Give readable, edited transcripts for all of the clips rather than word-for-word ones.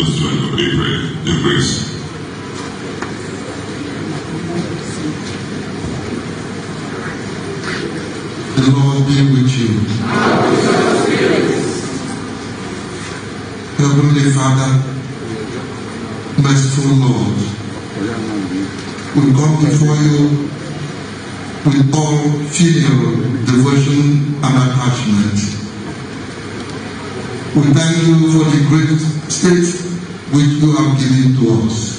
us to end of April. The grace. The Lord be with you. Heavenly Father, merciful Lord, we come before you with all filial devotion and attachment. We thank you for the great state which you have given to us.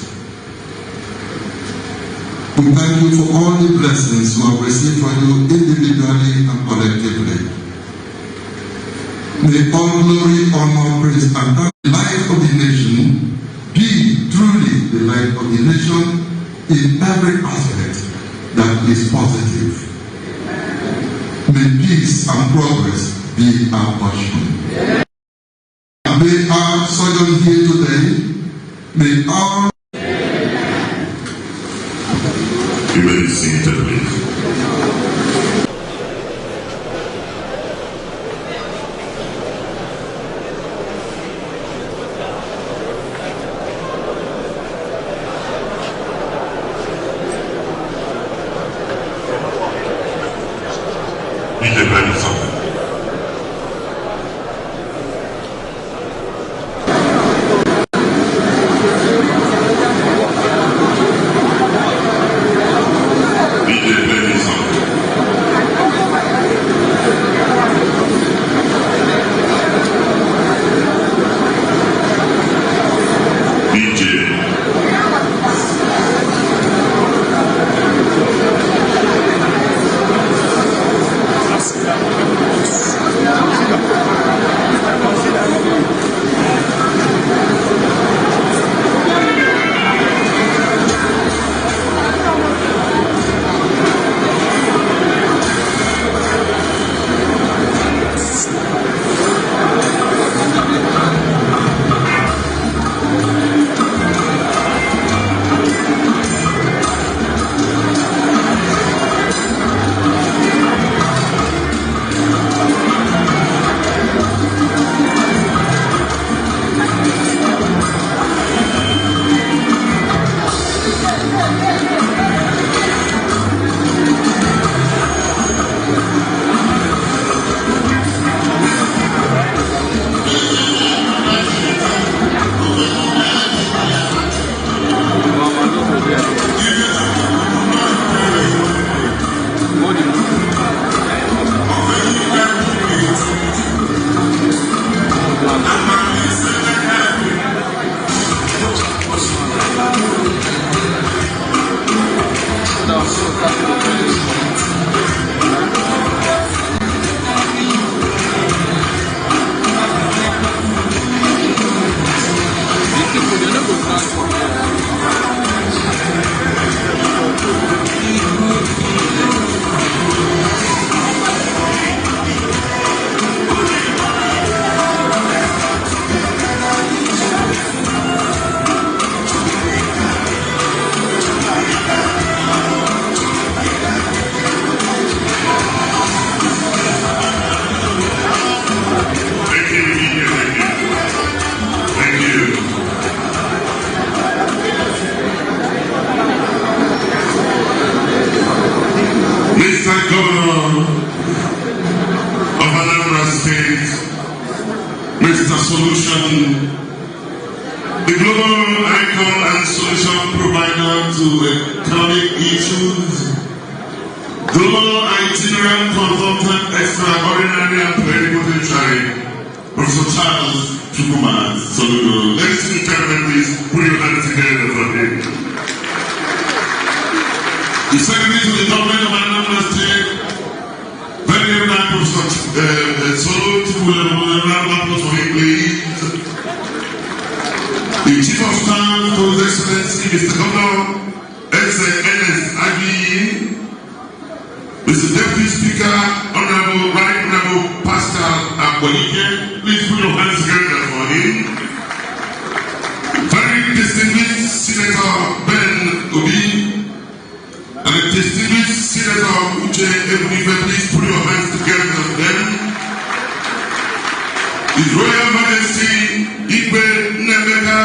We thank you for all the blessings we have received from you individually and collectively. May all glory, honor, praise, and thanks, the light of the nation be truly the light of the nation in every aspect that is positive. May peace and progress be our portion. May our sojourn here today, may all You may be seated, please. DJ, play me something. DJ, play me something. DJ. Thank you, DJ. Thank you. Thank you. Mr. Governor of Anambra State, Mr. Solution, the global icon and solution provider to economic issues, global itinerant consultant extraordinary and plenipotentiary, Professor Charles Chukwuma Soludo. Ladies and gentlemen, please put your hands together for him. The Secretary to the Government of Anambra State, very Reverend Professor Solo Chukwuma, round of applause for him, please. The Chief of Staff to His Excellency, Mr. Governor Eze Ernest Aguiyi, Mr. Deputy Speaker, Honorable Right Honorable Pascal Akwaike, please put your hands together for him. Very distinguished Senator Ben Obi and the distinguished Senator Uche Ekwunife, please put your hands together for them. His Royal Majesty Igwe Nnaemeka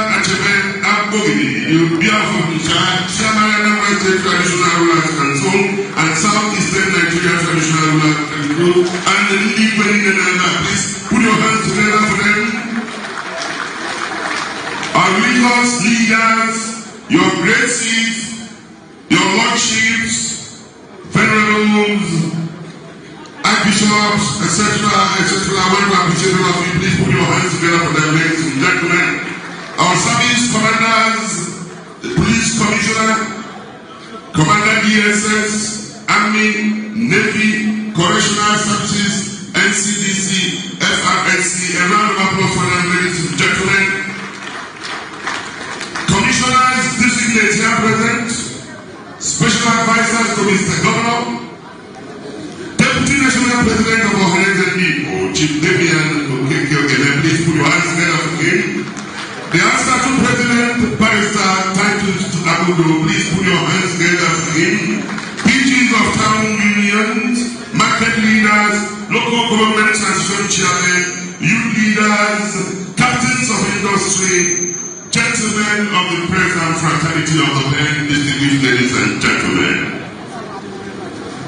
Agbogidi, the Obi of Onitsha, Chairman, Anambra State Traditional Rulers Council and South Eastern Nigeria Traditional Rulers Council, and the ndị igwe niile na ebe a, please put your hands together for them. Our religious leaders, your graces, your lordships, venerables, archbishops, etc., etc. I want to appreciate all of you. Please put your hands together for them, ladies and gentlemen. Our service commanders, the police commissioner, Commander DSS, Army, Navy, Correctional Services, NCDC, FRSC. A round of applause for them, ladies and gentlemen. Commissioners designate here present, special advisors to Mr. Governor, Deputy National President of Ohanaeze Ndigbo, Chief Damian Okeke Ogene, please put your hands together for him. The ASATU President, Barrister Titus Abudo, please put your hands together for him. PGs of town unions, market leaders, local government transition chairmen, youth leaders, captains of industry, gentlemen of the press and fraternity of the pen, distinguished ladies and gentlemen.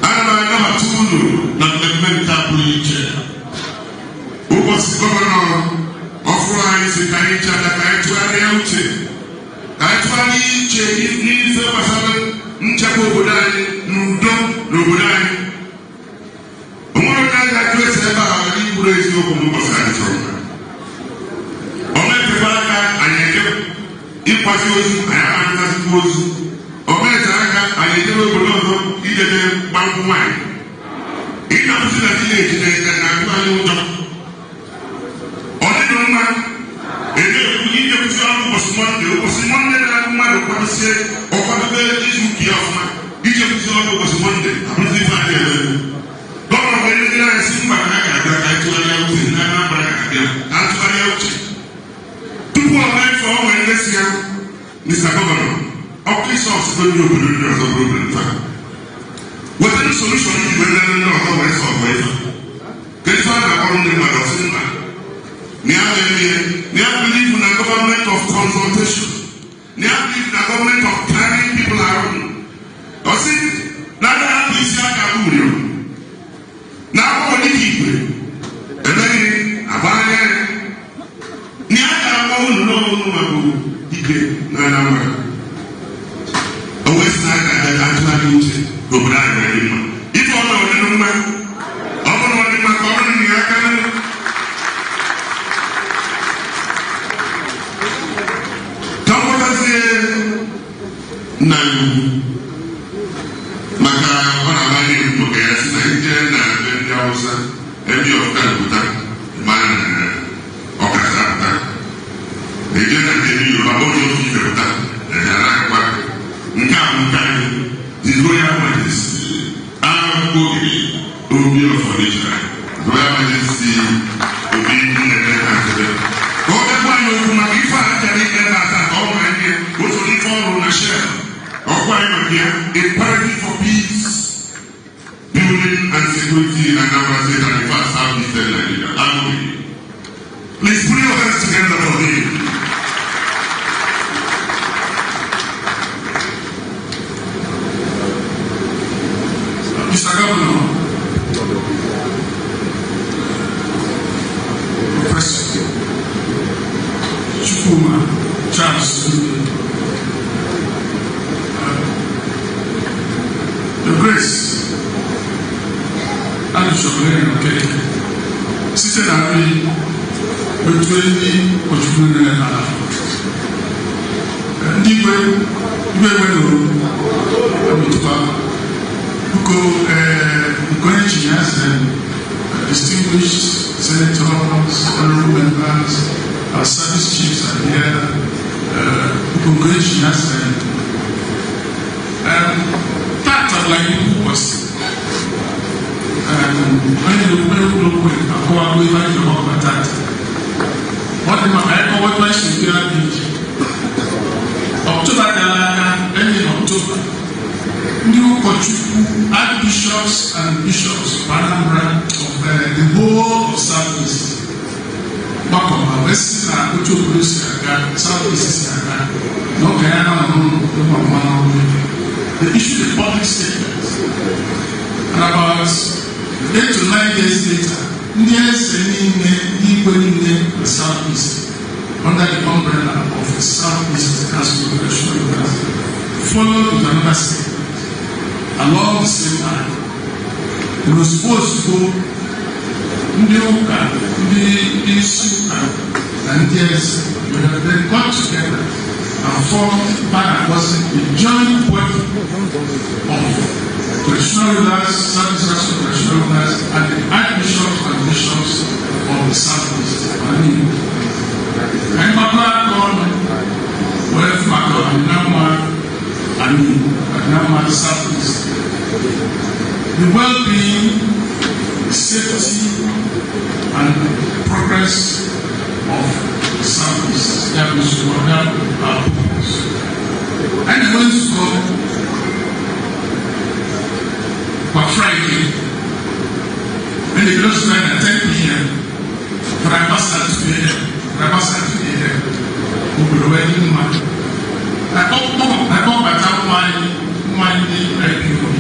Ana m anabata unu na mmemme nke a pụrụ iche. Ụbọchị governor ọfụrụ anyị si ka anyị cheta, ka anyị tụgharịa uche, ka anyị tụgharịa iche n'ife gbasara nchekwa obodo anyị na udo n'obodo anyị. O nwere onye anyị ga-ajụ ese ebe a ghara ikwuru eziokwu n'ụbọchị anyị chọrọ mma. O mepekwa aka, anyị eje ịkwazi ozu, anyị amaliteziikwa ozu. O mete aka, anyị ejebe obodo ọzọ ijede gbankwụ nwaanyị. Ịnapụzi na village na-atụ anyị ụjọ. Ọ dịghị mma ede-ekwu ijekwuzi ọrụ ụbọchị Monday. Ụbọchị Monday na-agụ mmadụ kwadosie, ọkwadobe izu ụka ya ọfụma, ijekwuzi ọrụ ụbọchị Monday abụrụzi ife anyị eme. Governor wee ndị anyị si mba na ha ga-abịa ka anyị tụgharịa uche na Anambra, ga-abịa ka a tụgharịa uche tupu ọ mee ife. Ọ nwere ndị si ya, "Mr. Governor, ọkụ isi ọsụsụ ndị obodo ndị ọzọ problem fa, wetara solution iji wee mere ndị ọzọ wee solve ife." Kedu ife a na-akpọrọ ndị mmadụ? Ọsị mba, na ya na-eme, na ya believe na government of consultation, na ya believe na government of carrying people around. Ọsị na aga hapụ isi aka uri na akwụkwọ dịka igwe emeghị agba anya ya, na ya ga-agba unu n'ọnụ maka ike na Anambra. O wee sị na a ga-abịa ka atụgharị uche ka obodo anyị wee dị mma. Ife ọ na ọdịnụ mma, ọ bụrụ na ọ dị mma, ka ọ bụrụ na ya aka. Ka m gwatazie nna anyị ukwu, maka ọ na-aba ndị ekwu maka ya, sị na ije na be ndị Awụsa, Emir of Kano pụta, mana ọkacha pụta. Eje na nke ndị Yoruba, onye otu ife pụta ya na-akwa. Nke a bụ nke anyị, His Royal Majesty Agbogidi, Obi of Onitsha, Royal Majesty Obi Nnenna Achebe, ka ọ bịakwa anyị okwu maka ife a chọrọ ime ebe a taa, ka ọ nwere ndị otu ife ọrụ na Shell ọkwa anyị maka ya, imperative for peace building and security in Anambra State and in fact South Eastern Nigeria. Agbogidi. Please put your hands together for him. Mr. Governor, Professor Chukwuma Charles Soludo, Your Grace, Archbishop Henry Okeke, site na nri otu ndị ụkọchukwu nọ ebe a, ndị igwe, igwe egbe nụrụ emetụta Buko nke onye chi ya sị, distinguished senators, honorable members, our service chiefs are here. Buko nke onye chi ya sị, tata la nnukwu ụbọchị. Onye na-ekwu okwu akọwago ife anyị ji ọgbakọ tata. Ọ dị mma ka anyị kọwata anyị si bịa dị iche. Ọktoba gara aga, ending October, ndị ụkọchukwu, archbishops and bishops of Anambra, of the whole of South East, gbakọtara Mgbakọ ma wee sị na otu obodo si aga, South East si aga, na ụka ya nọ n'ụlọ ịgba mmanụ ọrụ. They issued a public statement, and about 8 to 9 days later, ndị eze niile, ndị igwe niile na South East, under the umbrella of the South East Council of Traditional Rulers, followed with another statement along the same line. Ozugbo ozugbo, ndị ụka, ndị isi ụka na ndị eze they got together and formed what was a joint body of traditional rulers, South East Council of Traditional Rulers, and the archbishops and bishops of the South East. Anyị gbakọrọ aka ọnụ wee fụ maka ọdịnamma ala Igbo, ọdịnamma South East, the well-being, safety, and progress of the Southeast. Ya bụ nzukọ, ya bụ our purpose. Anyị na-enwe nzukọ kwa Friday. Anyị na-ebido nzukọ anyị na 10 p.m. for agbasa 2 a.m. for agbasa 2 a.m. Obodo wee dị mma. Na-akpọbata ụmụ anyị ndị IPOB.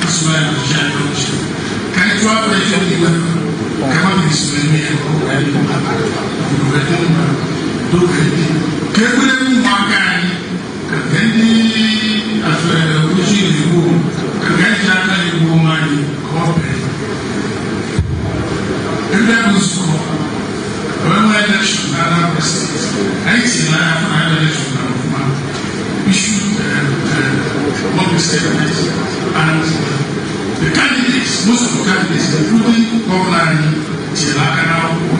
Asụsụ anyị na-eji anyị ọchị. Ka anyị tụọ afọ efe iwe ka mmadụ esi eme ya, obodo wee dị mma, doge dị ka ekwere ụmụaka anyị, ka nke ndị ojii na-egbu, ka nke anyị ji aka na-egbu onwe anyị ka ọ bee. Ebe bụ nzukọ wee nwee election na Anambra State, anyị tinyere anya afọ na election na ọfụma, issue public statements, and the candidates, most of the candidates, including Governor anyị, tinyere aka n'akwụkwọ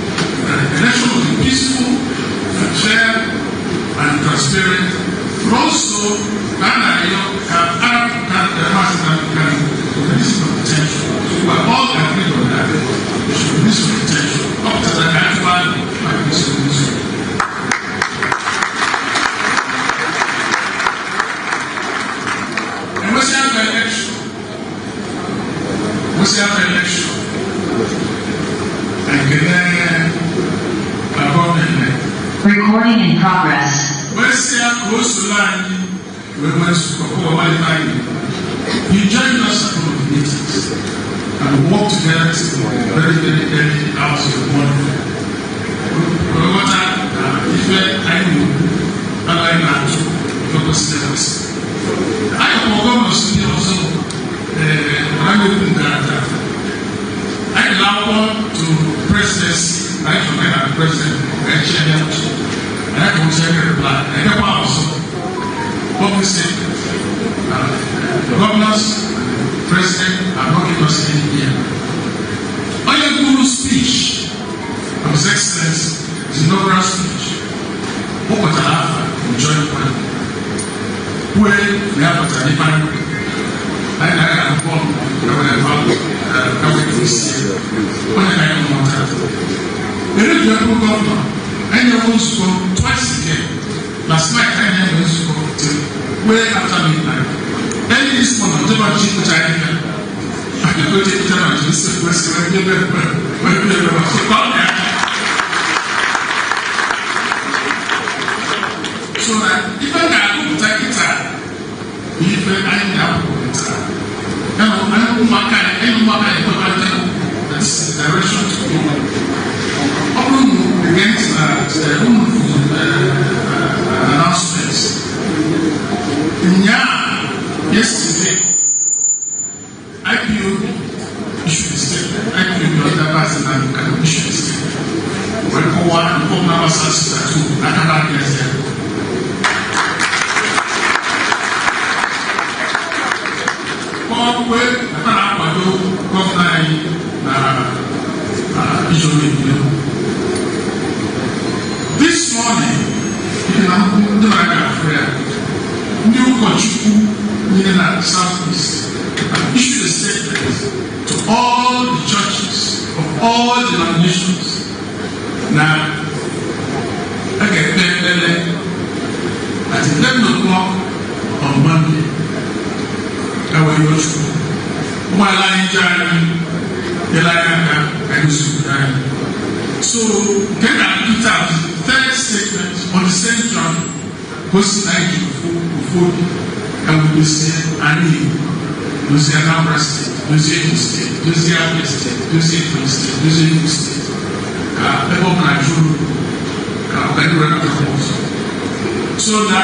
that the election will be peaceful and fair and transparent, but also ka a na-arịọ ka arapụ ka Maazị Nnamdi Kanu release from detention. So we are all agreed on that. They should release from detention. Ọ pụtara ka atụba maka isi release. Enwesịa afọ election. Enwesịa afọ election. Ekele na gọọmenti. Recording in progress. Wee sị ya ka o soro anyị wee nwee nzukọ ka ụwa malite anyị. He joined us at one of the meetings and we worked together till very, very early hours of the morning. Wee ghọta na ife anyị na-ekwu anaghị na-atụ ife kwesịrị ekwesị. Anyị kpọrọ governors ndị ọzọ, ee, anaghị ekwu nke ata. Anyị dere akwụkwọ to presidency na anyị chọrọ na president ga-echi anya uche. Anyị ka nwụcha ebe reply. Anyị dekwa ọzọ public statement. Governors, president are not give us any ear. Onye kwuru speech of His Excellency, his inaugural speech, o kpọtara afa joint body. Kwue na ya pụtara ife anyị kwuru. Anyị na-aga akwụkwọ ka wee isi onye ka anyị mụta. Eredu ebe governor, anyị na-enwe nzukọ twice again. Last night anyị na-enwe nzukọ till way after midnight. Early this morning, ọjọba ji kpụcha ahịhịa. Anyị kpụcha kpụcha na ji nsị kwesịrị wee ebe wee ebe ebe so ka ọ na-aka. So na ife ga-agụpụta kịta bụ ife anyị na-apụta. Ya na anyị ụmụaka anyị, anyị ụmụaka anyị kwekọrịta that this is the direction to go. Ọ bụrụ na unu gee ntị na unu announcements nyaa yesterday, IPOB issued a statement. IPOB under Maazị Nnamdi Kanu issued a statement. Wee kọwaa nke ọbụla gbasara sit-at-home n'aka na-abịa eze. Kọwakwe na na-akwado governor anyị na ijoro ebido. This morning, ihe na ndị na-aga afọ ya, ndị ụkọchukwu niile na South East have issued a statement to all the churches of all denominations na a ga-ekpe ekpere at 11 o'clock on Monday. Ka wee yọọ Chukwu. Ụmụala anyị ji anyị nyere anyị aka ka anyị zupụta anyị. So nke na-apụta the third statement on the same journey gosi na anyị ji ofu obi ka wee dozie ala Igbo, dozie Anambra Steeti, dozie Imo Steeti, dozie Abia Steeti, dozie Ebonyi Steeti, dozie Enugu Steeti, ka ebe ọ bụla jụrụ ka ọganihu na-abịakwa ọzọ. So na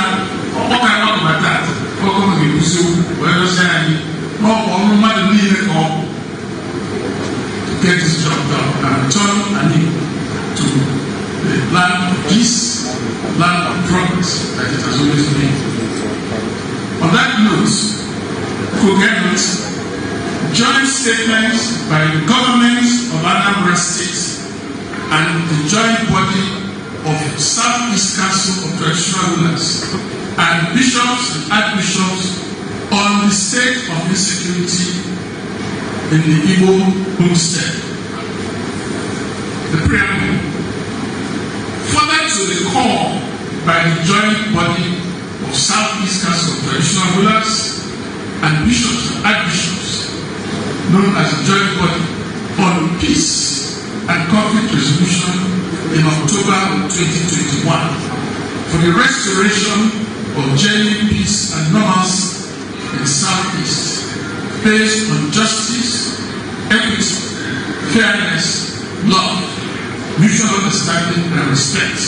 ọkpọka ọkpọka tata, gọvanọ ga-ekwusi okwu wee rịọzie anyị n'ọkwa ọrụ mmadụ niile ka ọ bụ to get this job done and return Ala Igbo to the land of peace, land of progress that it has always been. On that note, coherent joint statements by the governments of Anambra State and the joint body of Southeast Council of Traditional Rulers and bishops and archbishops on the state of insecurity in the Igbo homestead. The preamble. Further to the call by the joint body of Southeast Council of Traditional Rulers and bishops and archbishops, known as the Joint Body on Peace and Conflict Resolution in October 2021, for the restoration of genuine peace and normalcy in the Southeast, based on justice, equity, fairness, love, mutual understanding, and respect.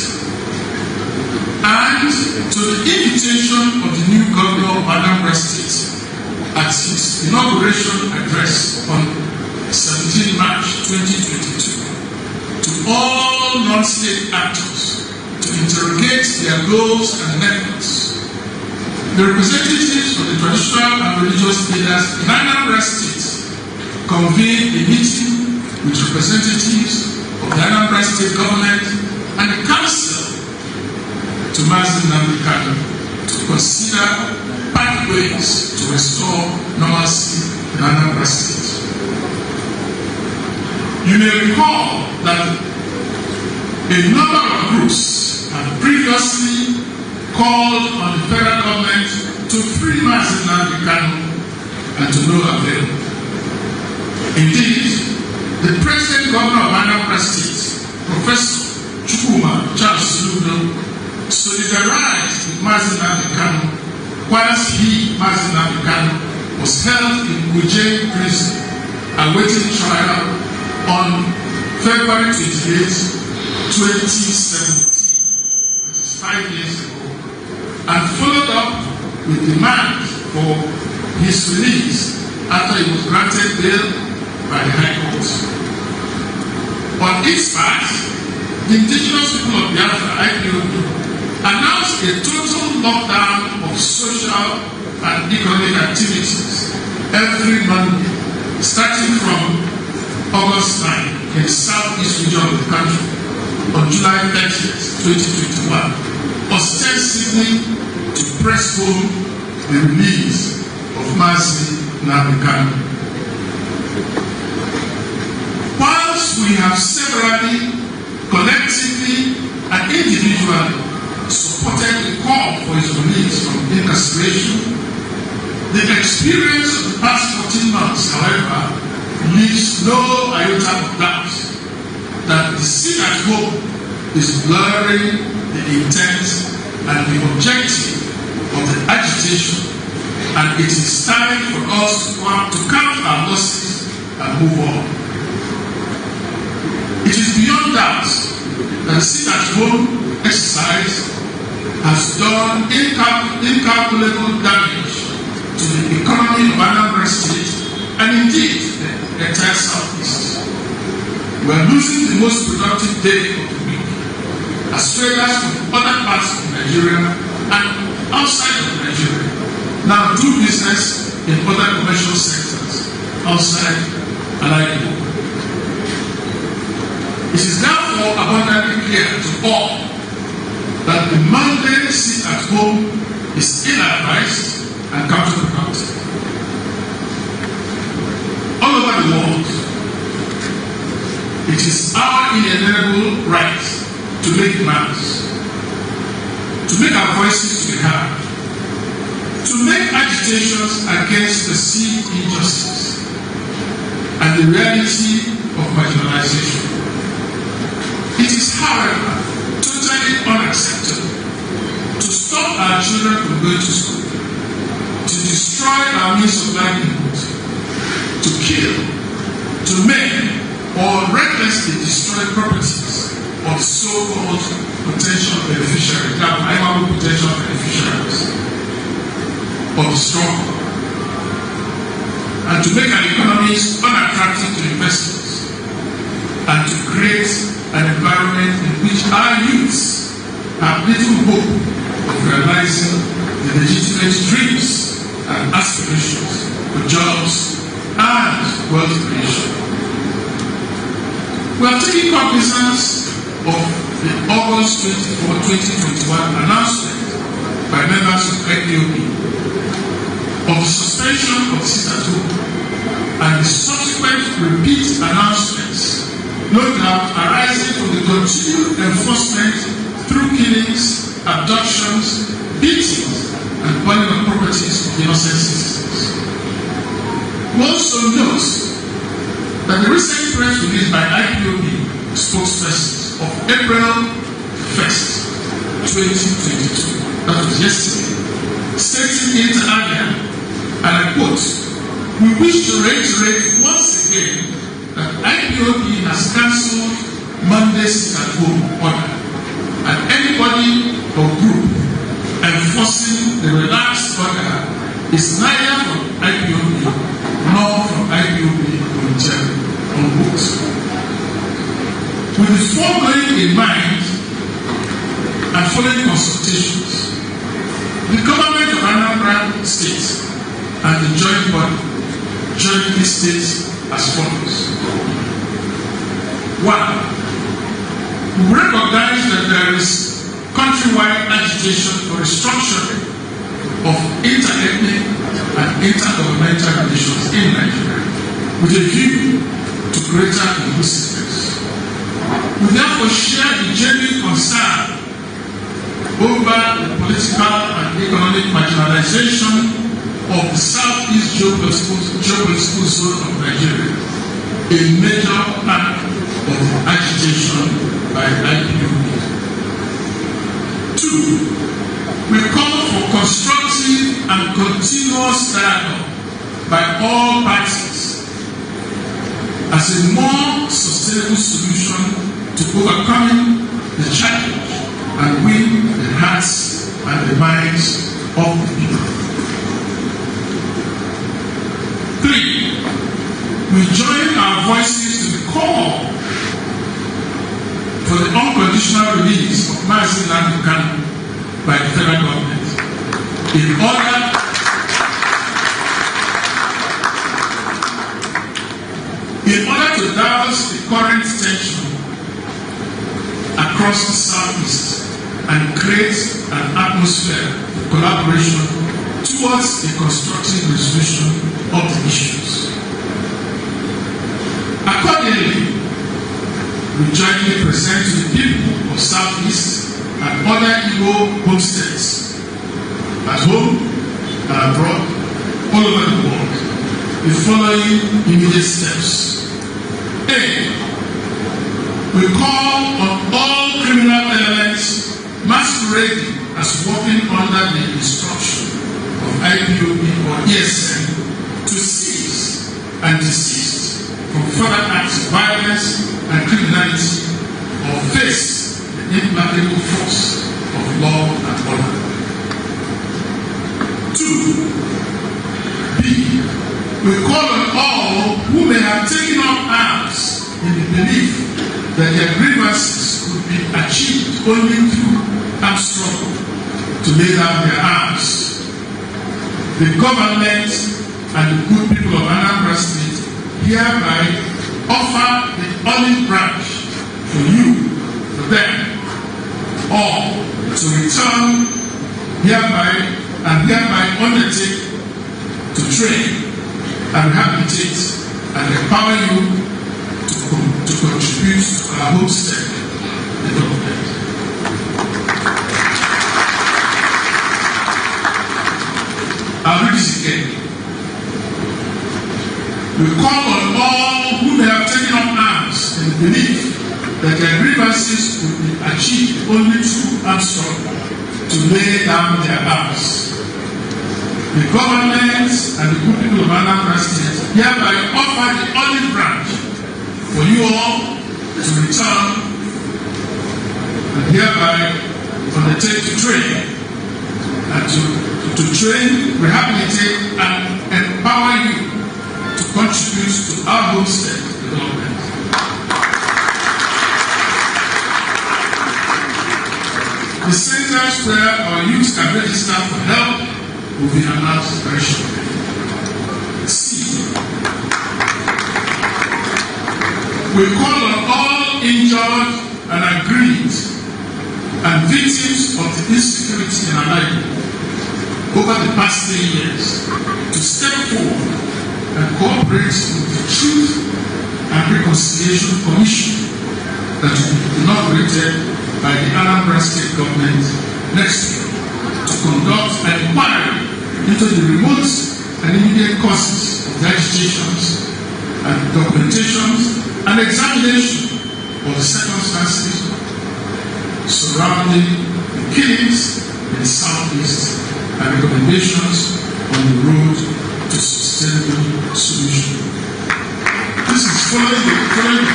And to the invitation of the new governor of Anambra State at his inauguration address on 17 March 2022 to all non-state actors to interrogate their goals and methods. The representatives of the traditional and religious leaders in Anambra State convened a meeting with representatives of the Anambra State government and the counsel to Mazi Nnamdi Kanu to consider pathways to restore normalcy in Anambra State. You may recall that a number of groups have previously called on the federal government to free Mazi Nnamdi Kanu, and to no avail. Indeed, the present governor of Anambra State, Professor Chukwuma Charles Soludo, solidarized with Mazi Nnamdi Kanu whilst he, Mazi Nnamdi Kanu, was held in Kuje prison awaiting trial on February 28, 2017, which is 5 years ago, and followed up with demand for his release after he was granted bail by the High Court. On its part, the Indigenous People of Biafra, IPOB, announced a total lockdown of social and economic activities every Monday, starting from August 9 in the southeast region of the country on July 30th, 2021, ostensibly to press home the release of Mazi Nnamdi Kanu. Whilst we have severally, collectively, and individually supported the call for his release from incarceration, the experience of the past 14 months, however, leaves no iota of doubt that the sit at home is blurring the intent and the objective of the agitation, and it is time for us to count our losses and move on. It is beyond doubt that the sit at home exercise has done incalculable damage to the economy of Anambra State and indeed the entire Southeast. We are losing the most productive day of the week as traders from other parts of Nigeria and outside of Nigeria now do business in other commercial sectors outside Alaigbo. It is therefore abundantly clear to all that the Monday sit at home is ill-advised and counterproductive. All over the world, it is our inalienable right to make demands, to make our voices to be heard, to make agitations against perceived injustice and the reality of marginalization. It is, however, totally unacceptable to stop our children from going to school, to destroy our means of livelihood, to kill, to maim, or recklessly destroy properties of so-called potential beneficiaries, that are potential beneficiaries of the struggle, and to make our economies unattractive to investors, and to create an environment in which our youths have little hope of realizing the legitimate dreams and aspirations for jobs and wealth creation. We are taking cognizance of the August 24, 2021 announcement by members of IPOB of the suspension of the sit-at-home and the subsequent repeat announcements, no doubt arising from the continued enforcement through killings, abductions, beatings, and burning of properties of innocent citizens. We also note that the recent press release by IPOB spokespersons of April 1st, 2022, that was yesterday, stating inter alia, and I quote, "We wish to reiterate once again that IPOB has cancelled Monday's sit-at-home order, and anybody or group enforcing the relaxed order is neither from IPOB nor from IPOB volunteer," unquote. With the foregoing in mind and following consultations, the government of Anambra State and the joint body jointly state as follows. One, we recognize that there is countrywide agitation for restructuring of inter-ethnic and intergovernmental relations in Nigeria with a view to greater inclusiveness. We therefore share the genuine concern over the political and economic marginalization of the Southeast geopolitical zone of Nigeria, a major part of the agitation by IPOB. Two, we call for constructive and continuous dialogue by all parties as a more sustainable solution to overcoming the challenge and win the hearts and the minds of the people. Three, we join our voices to the call for the unconditional release of Mazi Nnamdi Kanu by the federal government in order to douse the current tension across the southeast and create an atmosphere of collaboration towards a constructive resolution of the issues. Accordingly, we jointly present to the people of Southeast and other Igbo homesteads at home and abroad, all over the world, the following immediate steps. A. We call on all criminal elements masquerading as working under the instruction of IPOB or ESN to cease and desist from further acts of violence and criminality or face the implacable force of law and order. Two, B, we call on all who may have taken up arms in the belief that their grievances could be achieved only through armed struggle to lay down their arms. The government and the good people of Anambra State hereby offer the olive branch for you, for them, all to return hereby and hereby undertake to train and rehabilitate and empower you to contribute to our homestead development. I'll read this again. We call on all who may have taken up arms in the belief that that their grievances could be achieved only through armed struggle to lay down their arms. The government and the good people of Anambra State hereby offer the olive branch for you all to return and hereby undertake to train and to train, rehabilitate, and empower you to contribute to our homestead development. The centers where our youth can register for help will be announced very shortly. C. We call on all injured and aggrieved and victims of the insecurity in Alaigbo over the past 3 years to step forward and cooperate with the Truth and Reconciliation Commission that will be inaugurated by the Anambra State Government next week to conduct an inquiry into the remote and immediate causes of the agitations and documentations and examination of the circumstances surrounding the killings in the southeast and recommendations on the road to sustainable solution. This is following the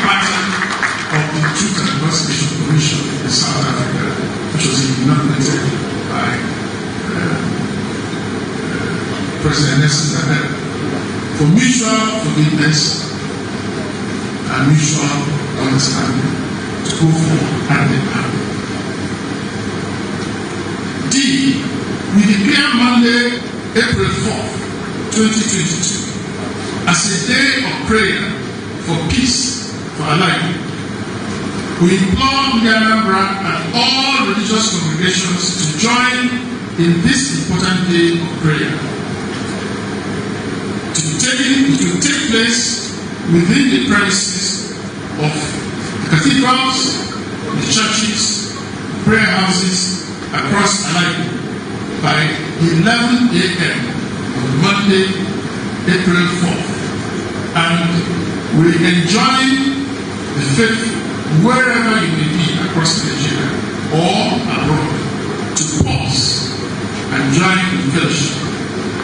pattern of the Truth and Reconciliation Commission in South Africa, which was inaugurated by President Nelson Mandela for mutual forgiveness and mutual understanding to go forward hand in hand. D. We declare Monday, April 4th, 2022, as a day of prayer for peace for Alaigbo. We implore Ndi Anambra and all religious congregations to join in this important day of prayer. To be taken, it will take place within the premises of the cathedrals, the churches, prayer houses across Alaigbo by 11 a.m. on Monday, April 4th. And we enjoin the faithful, wherever you may be across Nigeria or abroad, to pause and join in fellowship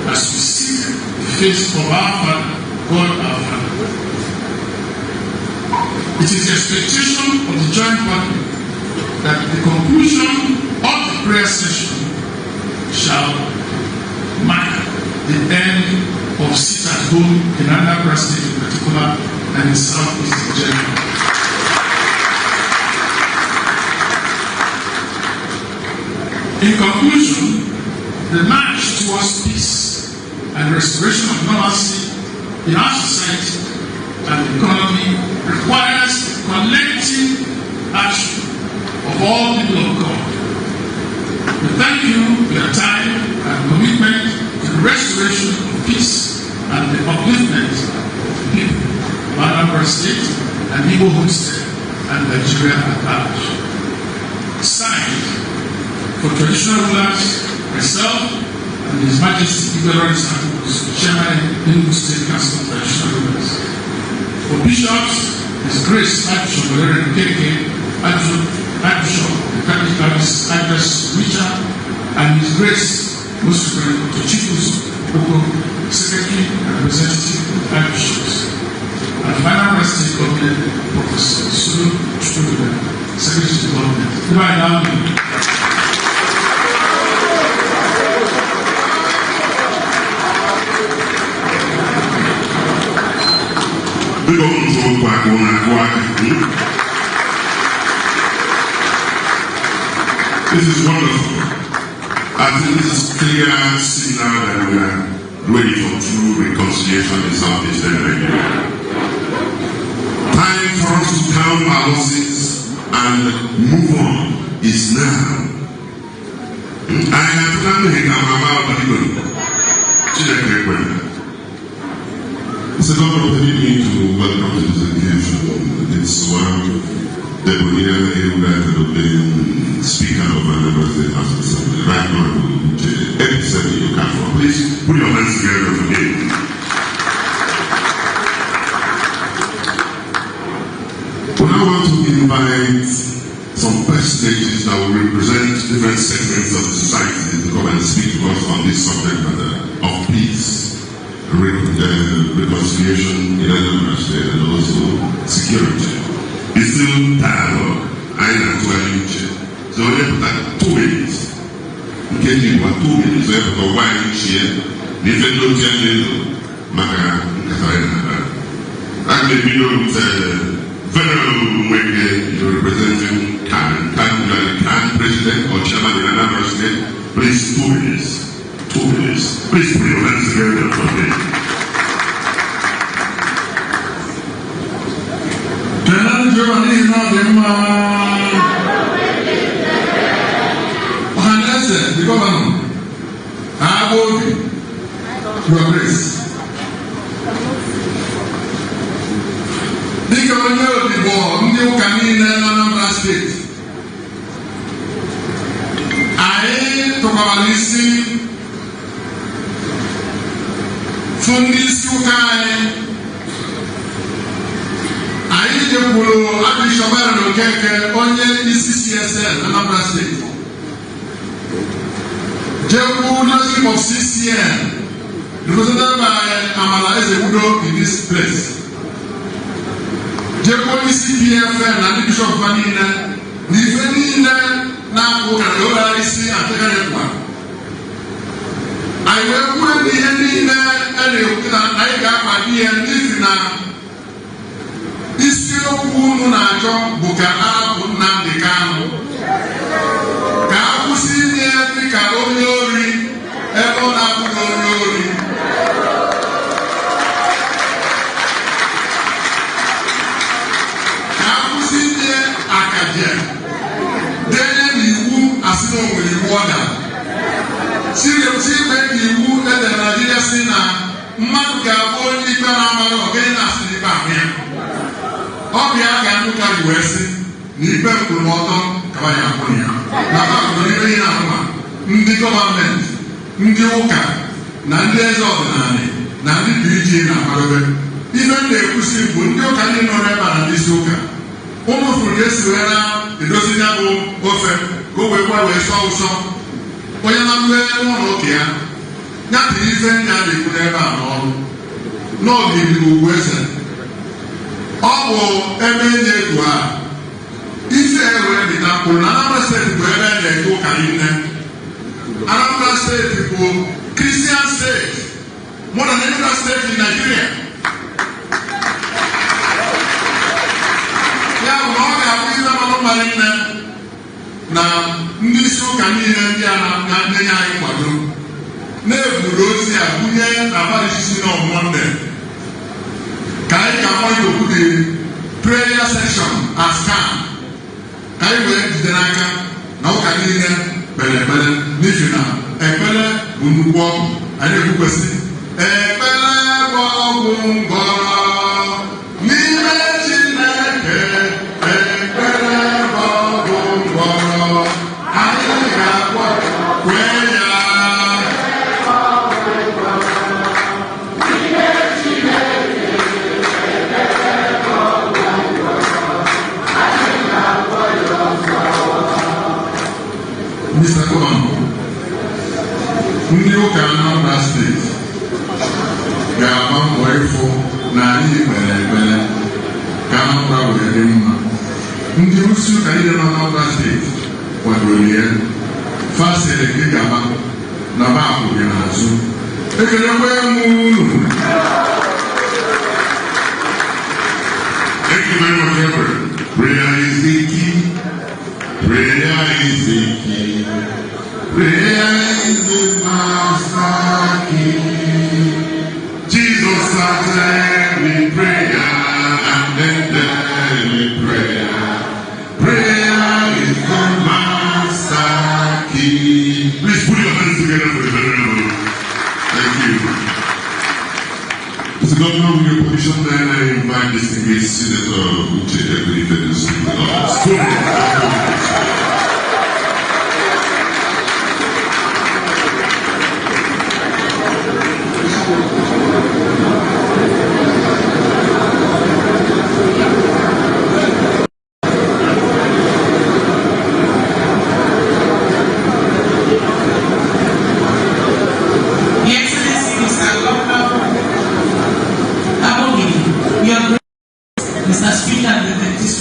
as we seek the face of our Father, God our Father. It is the expectation of the joint body that the conclusion of the prayer session shall mark the end of sit at home in Anambra State in particular and in Southeast in general. In conclusion, the march towards peace and restoration of normalcy in our society and economy requires collective action of all people of God. We thank you for your time and commitment to the restoration of peace and the upliftment of the people of Anambra State and Igbo Homestead and Nigeria at large. Signed, for traditional rulers, myself, and His Majesty Igwe Lawrence Akubuzo, Chairman, Enugu State Council of Traditional Rulers. For bishops, His Grace Archbishop Valerian Okeke, Archbishop of the Catholic Archdiocese Richard, and His Grace Most Reverend Dr. Chikus Oko, Secretary and Representative of the Archbishops. And Anambra State Government, Professor Sulu Chukwudubem, Secretary to Government. Goodbye now. Biko unu tụrụ okwu aka unu akụ aka. This is wonderful. I think this is clear signal that we are ready for true reconciliation in Southeastern Nigeria. Time for us to count our losses and move on is now. Anyị atụla mmehie ka mama ọbụla Chineke ekwela. Mr. Governor, permit me to welcome to this occasion this one, debonair, erudite, and urbane Speaker of Anambra State House of Assembly, Right Honorable Uche Epsemi Okafor. Please put your hands together for him. We now want to invite different segments of the society to come and speak to us on this subject matter of peace, reconciliation in Anambra State, and also security. It's still dialogue. Anyị na-atụgharị uche. So onye pụta 2 minutes, nkeji gwa 2 minutes, onye pụta gwa anyị uche ya na ife ndị otu ya na-elo maka nkata anyị na-akpa. Aga m ebido with Venerable Nweke, you're representing CAN. CAN, you are the CAN president or chairman in Anambra State. Please, 2 minutes. 2 minutes. Please put your hands together for me. Kelee Jehova n'ihi na ọ dị mma. Ọhaneze, the governor, agba obi, Your Grace. Dịka onye odibo ndị ụka niile na Anambra Steeti, anyị tụkwara isi fụ ndị isi ụka anyị. Anyị jekwuru Archbishop Aaron Okeke, onye isi CSN Anambra Steeti, jekwu leadership of CCN represented by Amala Ezewudo in this place, jekwu onye isi PFN na ndị bishọp ha niile na ife niile na-akwụ ụka na ụlọ isi atịkarịkwa. Anyị wee kwuo na ihe niile a na-ekwu na anyị ga-akwado ihe, n'ihi na isiokwu unu na-achọ bụ ka arapụ Nnamdi Kanu, ka a kwụsị inye ya dịka onye ori ebe ọ na-abụghị onye ori, ka a kwụsị inye akaje denye n'iwu, asị na o nwere iwu ọ dara siri ikpe ka iwu edere Naijiria si na mmadụ ga-abụ onye ikpe na-amaghị, ọ gaghị na-asị n'ikpe ahụ ya. Ọ bụ ya ka ndị ụka ji wee sị na ikpe nkwụmọtọ kaba ya akwụ ya na akwụkwọ n'ime ihe ahụma. Ndị gọọmenti, ndị ụka na ndị eze ọdịnala na ndị PG na-akwadobe ife m na-ekwusi bụ ndị ụka ndị nọ n'ebe a na ndị isi ụka ụmụ furu ka esi wee na-edozi ya bụ ofe ka o wee gwa wee sọọ ụsọ. Onye na-alụ ụlọ ụka ya ya tiri ife ndị a na-ekwu n'ebe a n'ọrụ n'ogidi bụ ugwu eze. Ọ bụ ebe enyi etu a ife ewee dịta kwuru na Anambra Steeti bụ ebe a na-eke ụka niile. Anambra Steeti bụ Christian state more than any other state in Nigeria. Ya bụ na ọ ga-abụ ihe mmanụ mmadụ nne na ndị isi ụka niile ndị a na-enye anyị nkwado na-eburu ozi a bunye na parish si na Monday ka anyị ga akpọ okwu the prayer section as CAN, ka anyị wee jide n'aka na ụka niile kpere ekpere, n'ihi na ekpere bụ nnukwu ọgwụ. Anyị ekwukwesị ekpere bụ ọgwụ ngwọrọ n'ime Chineke. Ekpere bụ ọgwụ ngwọrọ, anyị ga-agwọ kwee ya. Mr. Governor, ndị ụka Anambra Steeti ga-agba mbọ ịfụ na anyị kpere ekpere ka Anambra wee dị mma. Ndị isi ụka niile nọ Anambra Steeti kwadoro ya, fasịrị gị gaba na baapụ gị n'azụ. Ekelekwe m unu. Thank you very much, Reverend. Prayer is the key. Prayer is the key. Prayer is the master key. Jesus started with prayer and ended with prayer. Prayer is the master key. Please put your hands together for the venerable. Thank you. Mr. Governor, with your permission, then I invite distinguished Senator Uche Ekwunife to speak with us. 2 minutes. 2 minutes.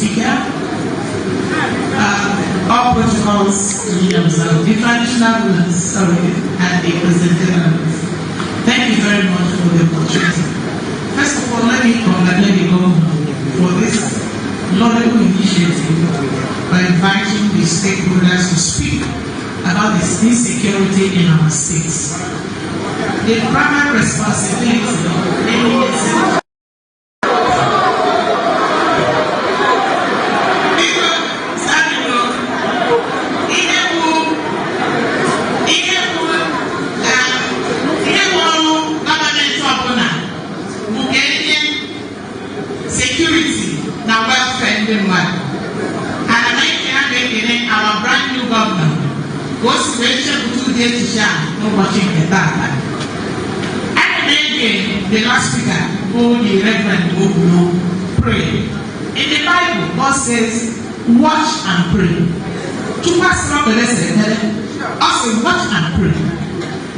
Speaker. All protocols duly observed, the traditional rulers, sorry, and the president. Thank you very much for the opportunity. First of all, let me congratulate the governor for this laudable initiative by inviting the stakeholders to speak about this insecurity in our states. The primary responsibility of any Biko, Samuel, ihe bụ ọrụ gọọmenti ọbụla bụ ka enye security na welfare ndị mmadụ. Ana m ekele, ha ga-ekele our brand new governor ka o si wee chepụta ụdị echiche a n'ụbọchị nke taata. Ana m ege the last speaker bụ the Reverend Obuno pray. In the Bible, God says, "Watch and pray." Chukwu asịrị ọkpere ekpere, ọ sị, "Watch and pray."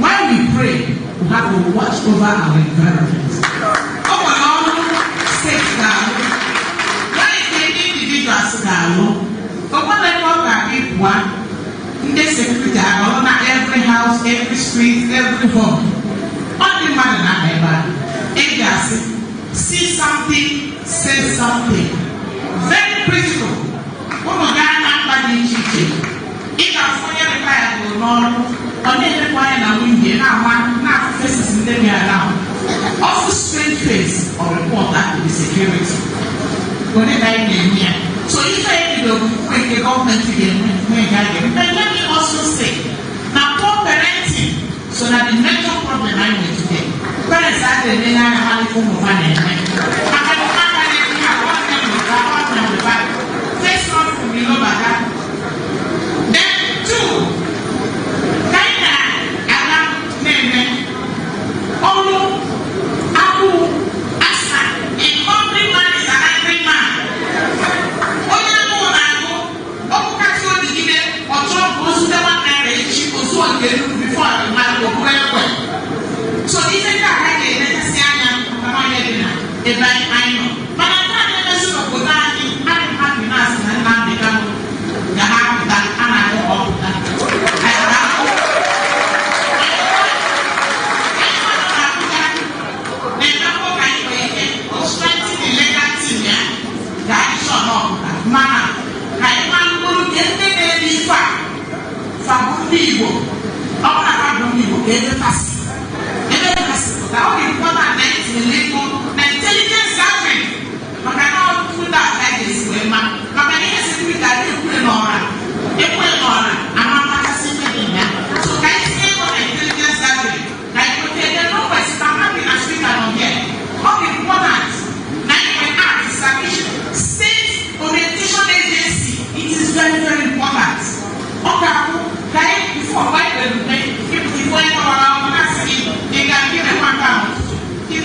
When we pray, we have to watch over our environment. Ọ nwere ọrụ steeti ga-alụ, nwere nke ndị individuals ga-alụ. O nwere ebe ọ ga-abịa pụọ, ndị security anọrọ na every house, every street, every home. Ọ dị mmadụ na ebe a. Ị ga-asị, "See something, say something." Very critical. Ụmụ gaa na mba dị iche iche, ị ga-afụ onye retire bụ n'ọrụ, ọ na-elekwa anya na window, na-ama na-afụ faces ndị dị around. Ọfụ strange face or report that to the security. Onye ka anyị na-eme ya? So ife ebido nwe nke gọọmenti ga-eme, nwe nke a ga-eme. But let me also say na poor parenting so na the major problem anyị nwere today. Parents adịghị enye anya ha ife ụmụ ha na-eme, maka na ụmụaka na-eme ha nwanne m nwanne m face off bata. Then two, ka anyị na-aga na-eme ọrụ agụụ asa. A hungry man is an angry man. Onye agụụ na-agụ ọkụkasị odigide, ọ chọọ ka o zute ₦1 echi ozu nke nnukwu before mmadụ okpuru ekwe. So ife ndị a ka anyị ga-enechasị anya maka nwaanyị dị na ebe anyị nọ, mana nke a na-emezi n'obodo anyị adị happy na-asị na Nnamdị Kanụ ga ha pụta, a na-akpọ ka ọ pụta. Anyị ga-ahụ. Anyị nọ n'Abuja na-emekwa ka anyị nwee ike strengthen the legal team ya ka anyị chọọ na ọpụta, mana ka anyị ma mkpụrụ nke ndị na-eme ife a, fa bụ ndị Igbo. Ọ bụrụ na fa bụ ndị Igbo, ka ebe fasi ebe fasi pụta, ọ dị important na anyị tinyere ego na intelligence gathering, maka na ọ tụda ka anyị ga-esi wee ma, maka na ihe security adị ekwure n'ọra ekwe n'ọra ama mmakasị ife dị ya. So ka anyị tinye ego na intelligence gathering ka anyị kweta ebe n'ụbọchị ka happy na speaker nọ here. Ọ dị important na anyị nwere act establish state orientation agency. It is very, very important. Ọ ga-abụ ka anyị before mgbe anyị kpere ukpe ịpụta ife onye kọwara akwụkwọ na-asị gị ị ga-abịa na nke ahụ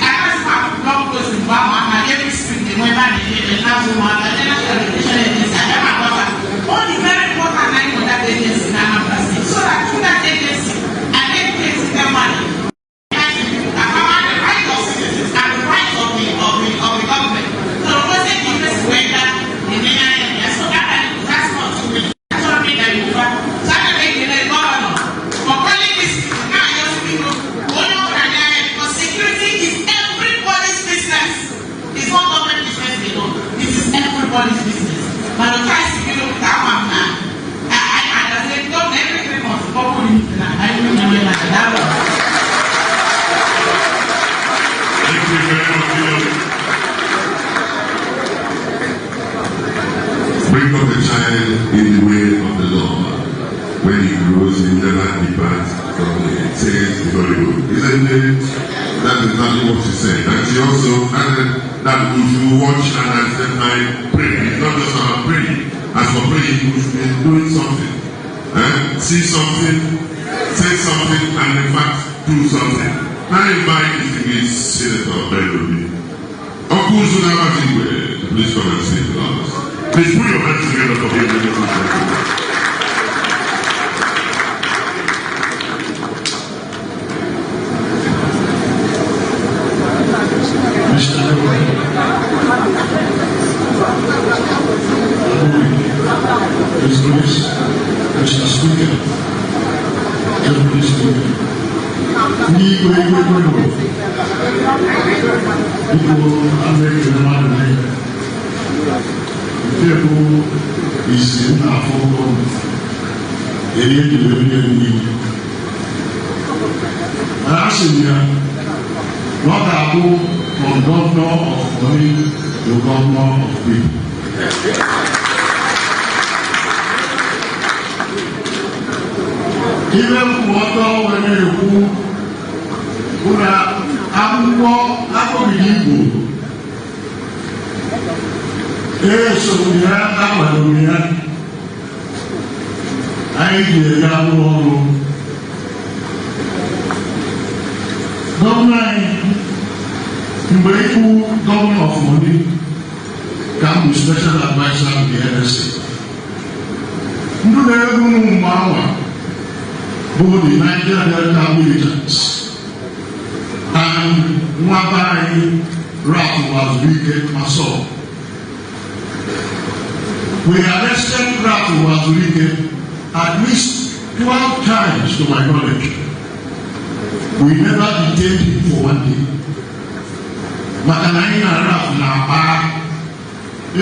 agaghị m akwụ blọk post mgbe ahụ aka every street na-enwe ebe a na-eje ebe na-azụ ụmụaka ndị National Orientation Agency aga m agwata. Ọ dị very important na anyị nwere that agency na Anambra State, so that through that agency and educate ndị mmadụ the right of citizens and the right of the government. So the interest wee gaa na-enye anya ya. So that's not too much. Achọrọ m ịga Yoruba. So ana m ekele governor for calling this na-ayọzi, biko, onye ọbụla nye anya, because security is everybody's business. It's not government business alone. It is everybody's business. Mana otu anyị si bido ka ama m na anyị na-agazi gọvanọ every 3 months kpọpụ na anyị nwere na daalụ. Thank you very much, Lord. Bring up a child in the way of the Lord. When he grows, he will never depart from it, says the Holy Book. Isn't it? That's exactly what she said. And she also added that we should watch and at the same time pray. It's not just about praying. As for praying, we should be doing something. Eh? See something, say something, and in fact, do something. Now I invite distinguished Senator Ben Obi. Okuzu Namatigwe, to please come and speak to us. Please put your hands together for him, ladies and gentlemen. Mr. Governor, Ndị igwe igwe igwe nọ. Biko Amerika mmadụ niile. Nke bụ isi na-afụ ụlọ eri ejiri onye niile. A sị m ya na ọ ga-abụ from governor of money to governor of people. Ibe nkwụ ọtọ wee na-ekwu bụ na akwụkwọ akpọgide Igbo esogbu ya akwadoro ya anyị ji ega arụ ọrụ. Gọvanọ anyị mgbe ikwu governor of money ka m bụ special adviser of the NSA. Ndị na-egwu m mgbe anwa bụ the Niger Delta militants and nwa be anyị Ralph Uwazuruike Masol. We arrested Ralph Uwazuruike at least 12 times to my knowledge. We never detained him for one day. Maka na anyị na Ralph na-akpa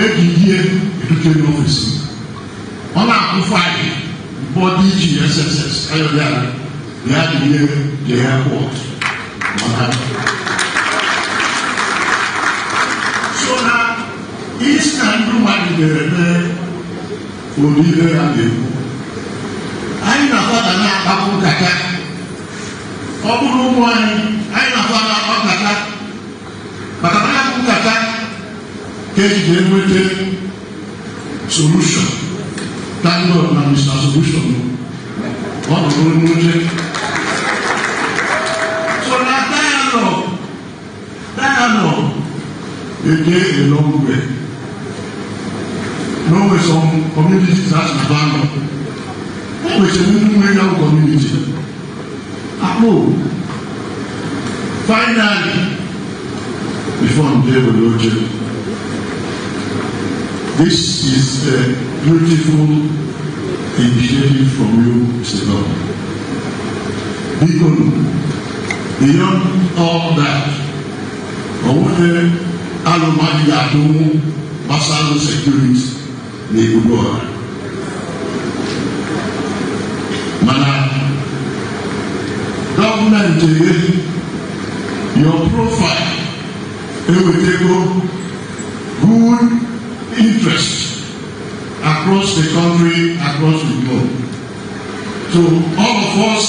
ejije edute n'ọfịs. Ọ na-akwụ faịlụ mpọ DG SSS ayọbịara ya dị the airport. Maka so na isi na ndị mmadụ na-eme ụdị ihe ya na-ekwu. Anyị na-akwa na-akpapụ nkata. Ọ bụrụ ụmụ anyị, anyị na-akwa na-akpa nkata. Maka na akpụ nkata ka eji enweta solution. Thank God na Mr. Solution ọ nọ n'oche. So na dialogue dey a long way. No way some communities has abandoned. Enwechara ndị nwe ya community. Akpụ. Finally, before I'm there with oche, this is a beautiful initiative from you, Mr. Governor. Biko, beyond all that, onwe alụmdi ga-atụnwu gbasara security na ebubo ọha. Mana gọọmenti your profile ewetego good interest across the country, across the globe. So all of us,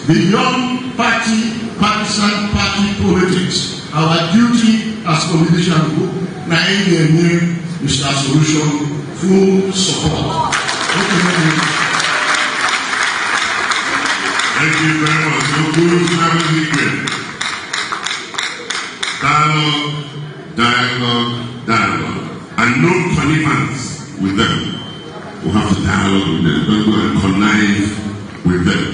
beyond party, partisan party politics, our duty as politicians na anyị ga-enye Mr. Solution full support. Okay. Thank you very much. So good to have you here. Dialogue, dialogue, dialogue. And no connivance with them. We have to dialogue with them. Don't go and connive with them.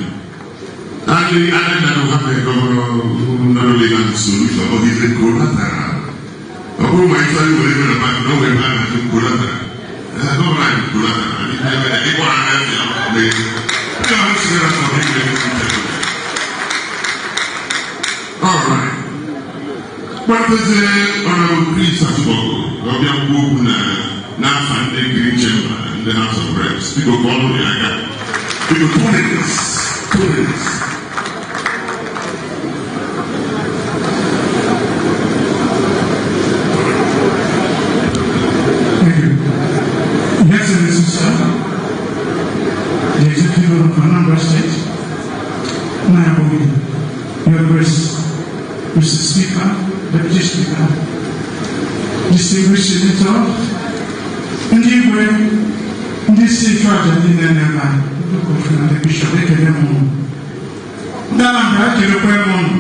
And the added that we have a governor who not only has a solution, but he's a collateral. Ọ bụrụ ma ịchọrọ iwere ego na bank na o nwere ebe a na-achụ collateral. Gọvanọ anyị bụ collateral. Ịgwa ha na ya ndị ọrụ sitere from him. All right. Kpọtezie Honorable Chris Atuboko ka ọ bịa kwuo okwu na n'afa ndị Green Chamber, ndị House of Reps. Biko ka ọ nụrụ ya aka. Biko, 2 minutes. 2 minutes. Thank you. Your Excellency, sir, the Executive of Anambra State, Nairobi, Your Grace, Mr. Speaker, Deputy Speaker, distinguished senator, ndị igwe, ndị isi nchụaja niile n'ebe a, ndị ụkọchukwu na ndị bishọp, ekele m unu. Ndị Anambra, ekelekwa m unu.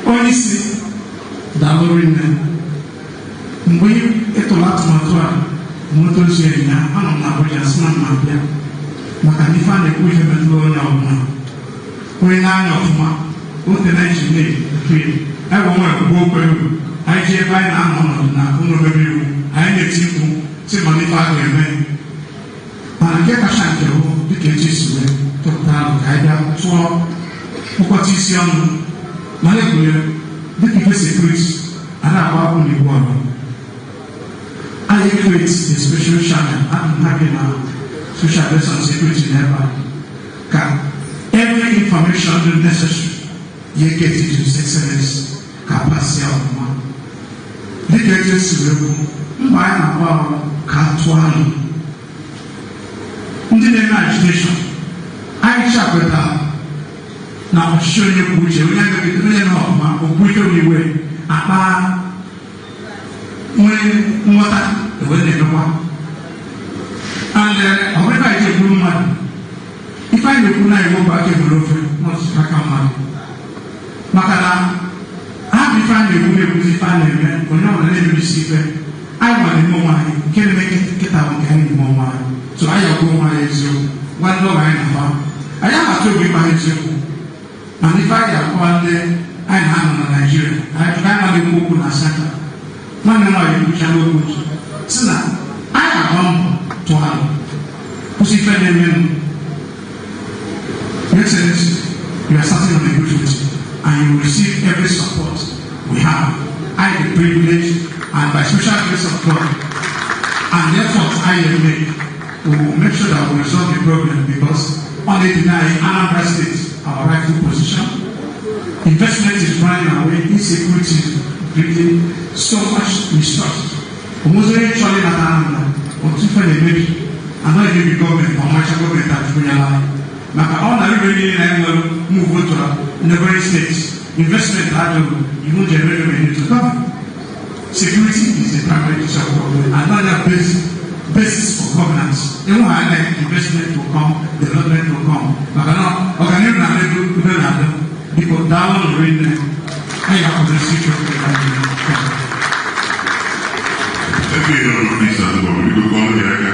Onye isi, daalụ rinne. Mgbe ị tụrụ atụmatụ a nweta ozi ya, anọ m na Abuja sị na m abịa maka na ife a na-ekwu ihe metụrụ onye ọbụla onye na-anya ọfụma ote na iji na-ekwu anyị nwe ekwugbo okwu egwu anyị ji ebe anyị na-anọ ọnọdụ na ụlọ omebe iwu anyị na-eti mkpu si ma n'ife a ga-eme, mana nke kacha nke bụ dịka echi si wee tụpụta alụ ka anyị bịa tụọ Kpụkọta isi ọnụ mana ekwuru dịka ife security a na-agba akwụ n'igwe ọrụ. Anyị create a special channel. Adị m happy na social adviser on security n'ebe a ka every information dị necessary ya get to His Excellence ka pass ya ọfụma. Dịka etu esi wee kwu, mgbe anyị na-agba ahụ ka a tụọ alụ ndị na-eme agitation, anyị chakweta na ọchịchị onye kwuo uche, onye megide onye na ọfụma okwu ike iwe akpa nwee nghọta ewe na-emekwa. And ọ bụrụ ife anyị ji egburu mmadụ, ife anyị na-ekwu na iwu bụ aka egburu ofe n'ọtụtụ aka mmadụ, maka na ha bụ ife a na-ekwu na-ekwuzi ife a na-eme. Onye ọbụla na-emebisi ife anyị nwa na-eme onwe anyị, nke na-eme nkịta bụ nke anyị na-eme onwe anyị. So anyị agwa onwe anyị eziokwu, gwa ndị ọga anyị na-agba anyị ahụ obi ịgba ha eziokwu. Mana ife anyị ga-akọwa ndị anyị na-anọ na Naijiria, anyị na-ekwu okwu na asatọ, nwanne m nwaanyị ekwuchala okwu si na anyị agba mbọ tụọ alụ kwụsị ife na-emenụ. Your Excellency, you are starting on a good foot and you will receive every support we have. I the privilege and by special grace of God and the effort I have made, we will make sure that we resolve the problem, because only deny Anambra State our rightful position. Investment is running away, insecurity is breeding so much mistrust. Almost onye chọrọ ịnata Anambra, otu ife na-emebi, anaghị emebi gọọmenti ma ọmacha gọọmenti achụkwunyela anyị maka ọ na ribe niile na enwere move to neighboring states. Investment adịghị, you won't generate revenue to government. Security is the primary issue of government and not a basis for governance. Enwe ha na investment will come, development will come, maka na ọganihu na ego udo na-adị. Biko, daalụ nụrụ nne anyị akwadosi ike. Ebe ị nọ n'ọfịs ahụ, biko kọọ ya aka.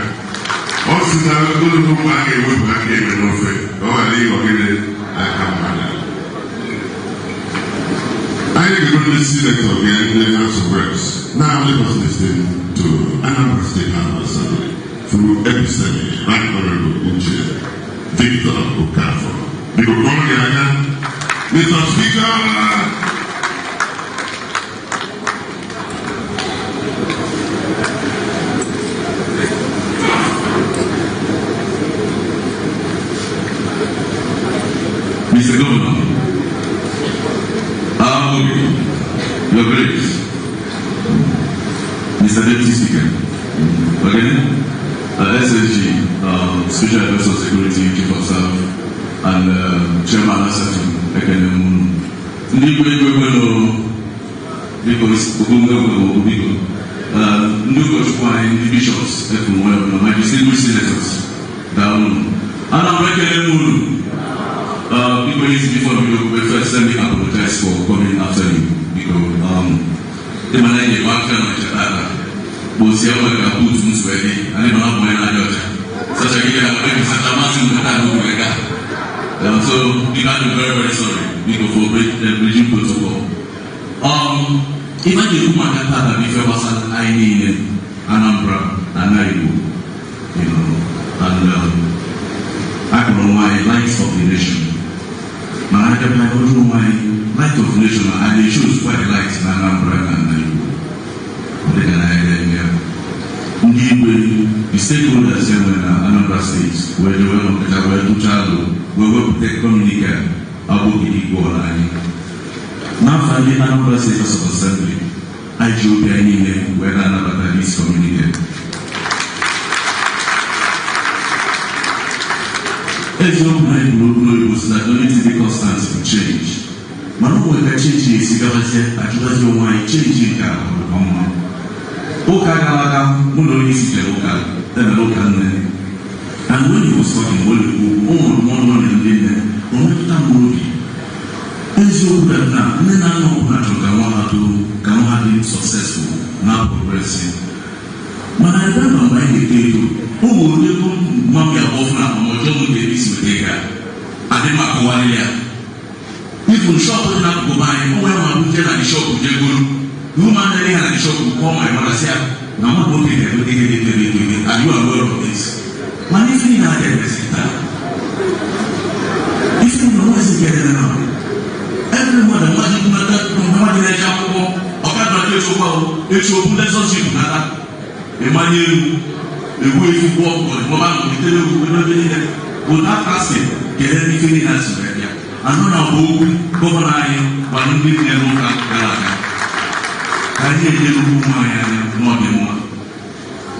Ọ sị na ogologo mgbe a ga-ewepụ aka ebe n'ofe ka ọ ghara ịghọ gịnị aka mmadụ. Anyị ga-go ndị senator gị, ndị House of Reps. Now let us listen to Anambra State House of Assembly through Ebiseni, Right Honorable Uche Victor Okafor. Biko kọọ ya aka. Mr. Speaker. Mr. Governor, Your Grace, Mr. Deputy Speaker, okay, SSG, Special Advisor of Security, Chief of Staff, and Chairman Asatu Ekene Munu. Ndị igwe, igwe kwenu, biko, okwu biko, ndị ụkọchukwu anyị, ndị bishops, efu nwe na my distinguished senators, daalụ. Anambra, ekele m unu. Biko, before we go, first let me apologize for coming after you. Because the man I work on tata. But see how I put things ready. And even I'm going to such a given such a massive. So we can be very, very sorry. Because for bridging protocol. Imagine who man tata before was I need Anambra and Igbo, and I can why light of the nation. Mana abịa ọjọọ nwanyị light of the nation, and they choose why the light na Anambra na na Igbo. Ọ dịka na ya eme ya. Ndị igwe, the stakeholders enwe na Anambra State wee jewe nọkọta wee tụchaa alụ wee wepụta communique abụghị igwe ọla anyị. N'afọ ndị Anambra State House of Assembly, anyị ji obi anyị niile wee na-anabata this communique. Eziokwu na anyị kwuru okwu n'oyibo si na the only thing dị constant bụ change, mana ọ nwere ka change esi gabazie. Ajụbazie onwe anyị, change nke a ọ dịkwa mma? Ụka gara aga, mụ na onye isi jere ụka emere ụka nne, and when he was talking, o na-ekwu okwu, o nwere ndụmọdụ ọ nyere ndị nne, o metụta m n'obi. Eziokwu na nne na nna ọbụla chọrọ ka nwa ha too, ka nwa ha dị successful na progress, mana ebe nọ mgbe anyị na-eto eto, ụmụ onye ego mami abụọ fụna ma ọjọọ m ga-ebi isi weta ego a adị m akọwalị ya. Even shop dị n'akụkụ be anyị, o nwere ma bụ jee na the shop jee goro woman na ha na the shop, call my mother, sị ya na nwa nwoke ga-enweta ihe dị ebe ego. Are you aware of this? Mana ife niile adịghị emezi taa, ife niile onwezi nke dị na Echi okwu Lexus Jeep nata ịmanye elu egwu efu gwọ ọkụkọ mọba nọgitere egwu ebe niile without asking kedu ebe ife niile a si wee bịa. Anọ na bụ okwu gọvanọ anyị gwara ndị nne n'ụka gara aga ka anyị enyere ụmụ anyị anya n'ọdịmma.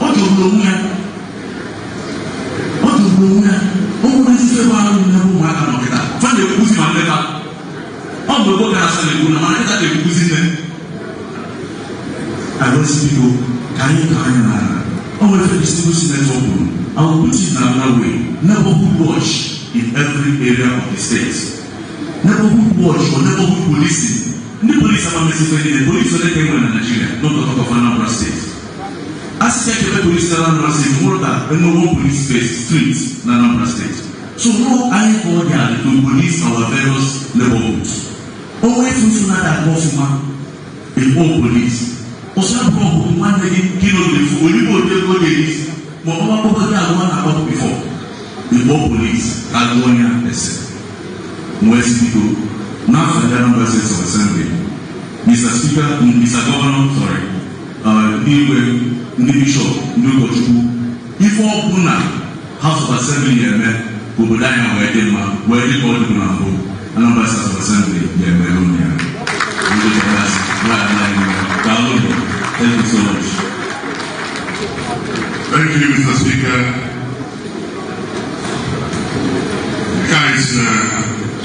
Ọ jọgburu onwe ya, ọ jọgburu onwe ya. O nwere ife bụ arụ n'ebe ụmụaka nọ kịta fa na-ekwuzi ma nleta ọ mgbe gboo gara asa na-ekwu na mana kịta na-ekwuzi nne arụsị. Biko, ka anyị tọọ anya n'ala. O nwere ife distinguished senator kwuru. I will put it in another way: neighborhood watch in every area of the state, neighborhood watch or neighborhood policing. Ndị polisi ama mesi ife niile. Polisi ole ka e nwere na Nigeria, not to talk of Anambra State? Asịsị ekebe polisi na Anambra State nwụrụ ka enwe one police base street na Anambra State. So no, anyị ka ọ dị adị to police our various neighborhoods. Onwe ife nso na-ada aga ọfụma, ịkpọ polisi ọsọ abụrụ ọgụgụ nwanne gị kilo na-efu oyibo ode ego ga-erisi ma ọ gbakpọkọ gị agụwa na-akpọ before ịkpọ polisi ka gụọ ya ese. Wee sị, biko, n'afọ ndị Anambra State of Assembly, Mr. Speaker, Mr. Governor, sorry, ndị igwe, ndị bishọp, ndị ụkọchukwu, ife ọbụla House of Assembly ga-eme ka obodo anyị wee dị mma, wee dị ka ọ dịbụ na mbụ, Anambra State of Assembly ga-emere ụnụ ya. Ndị daalụ. Thank you so much. Thank you, Mr. Speaker. Guys,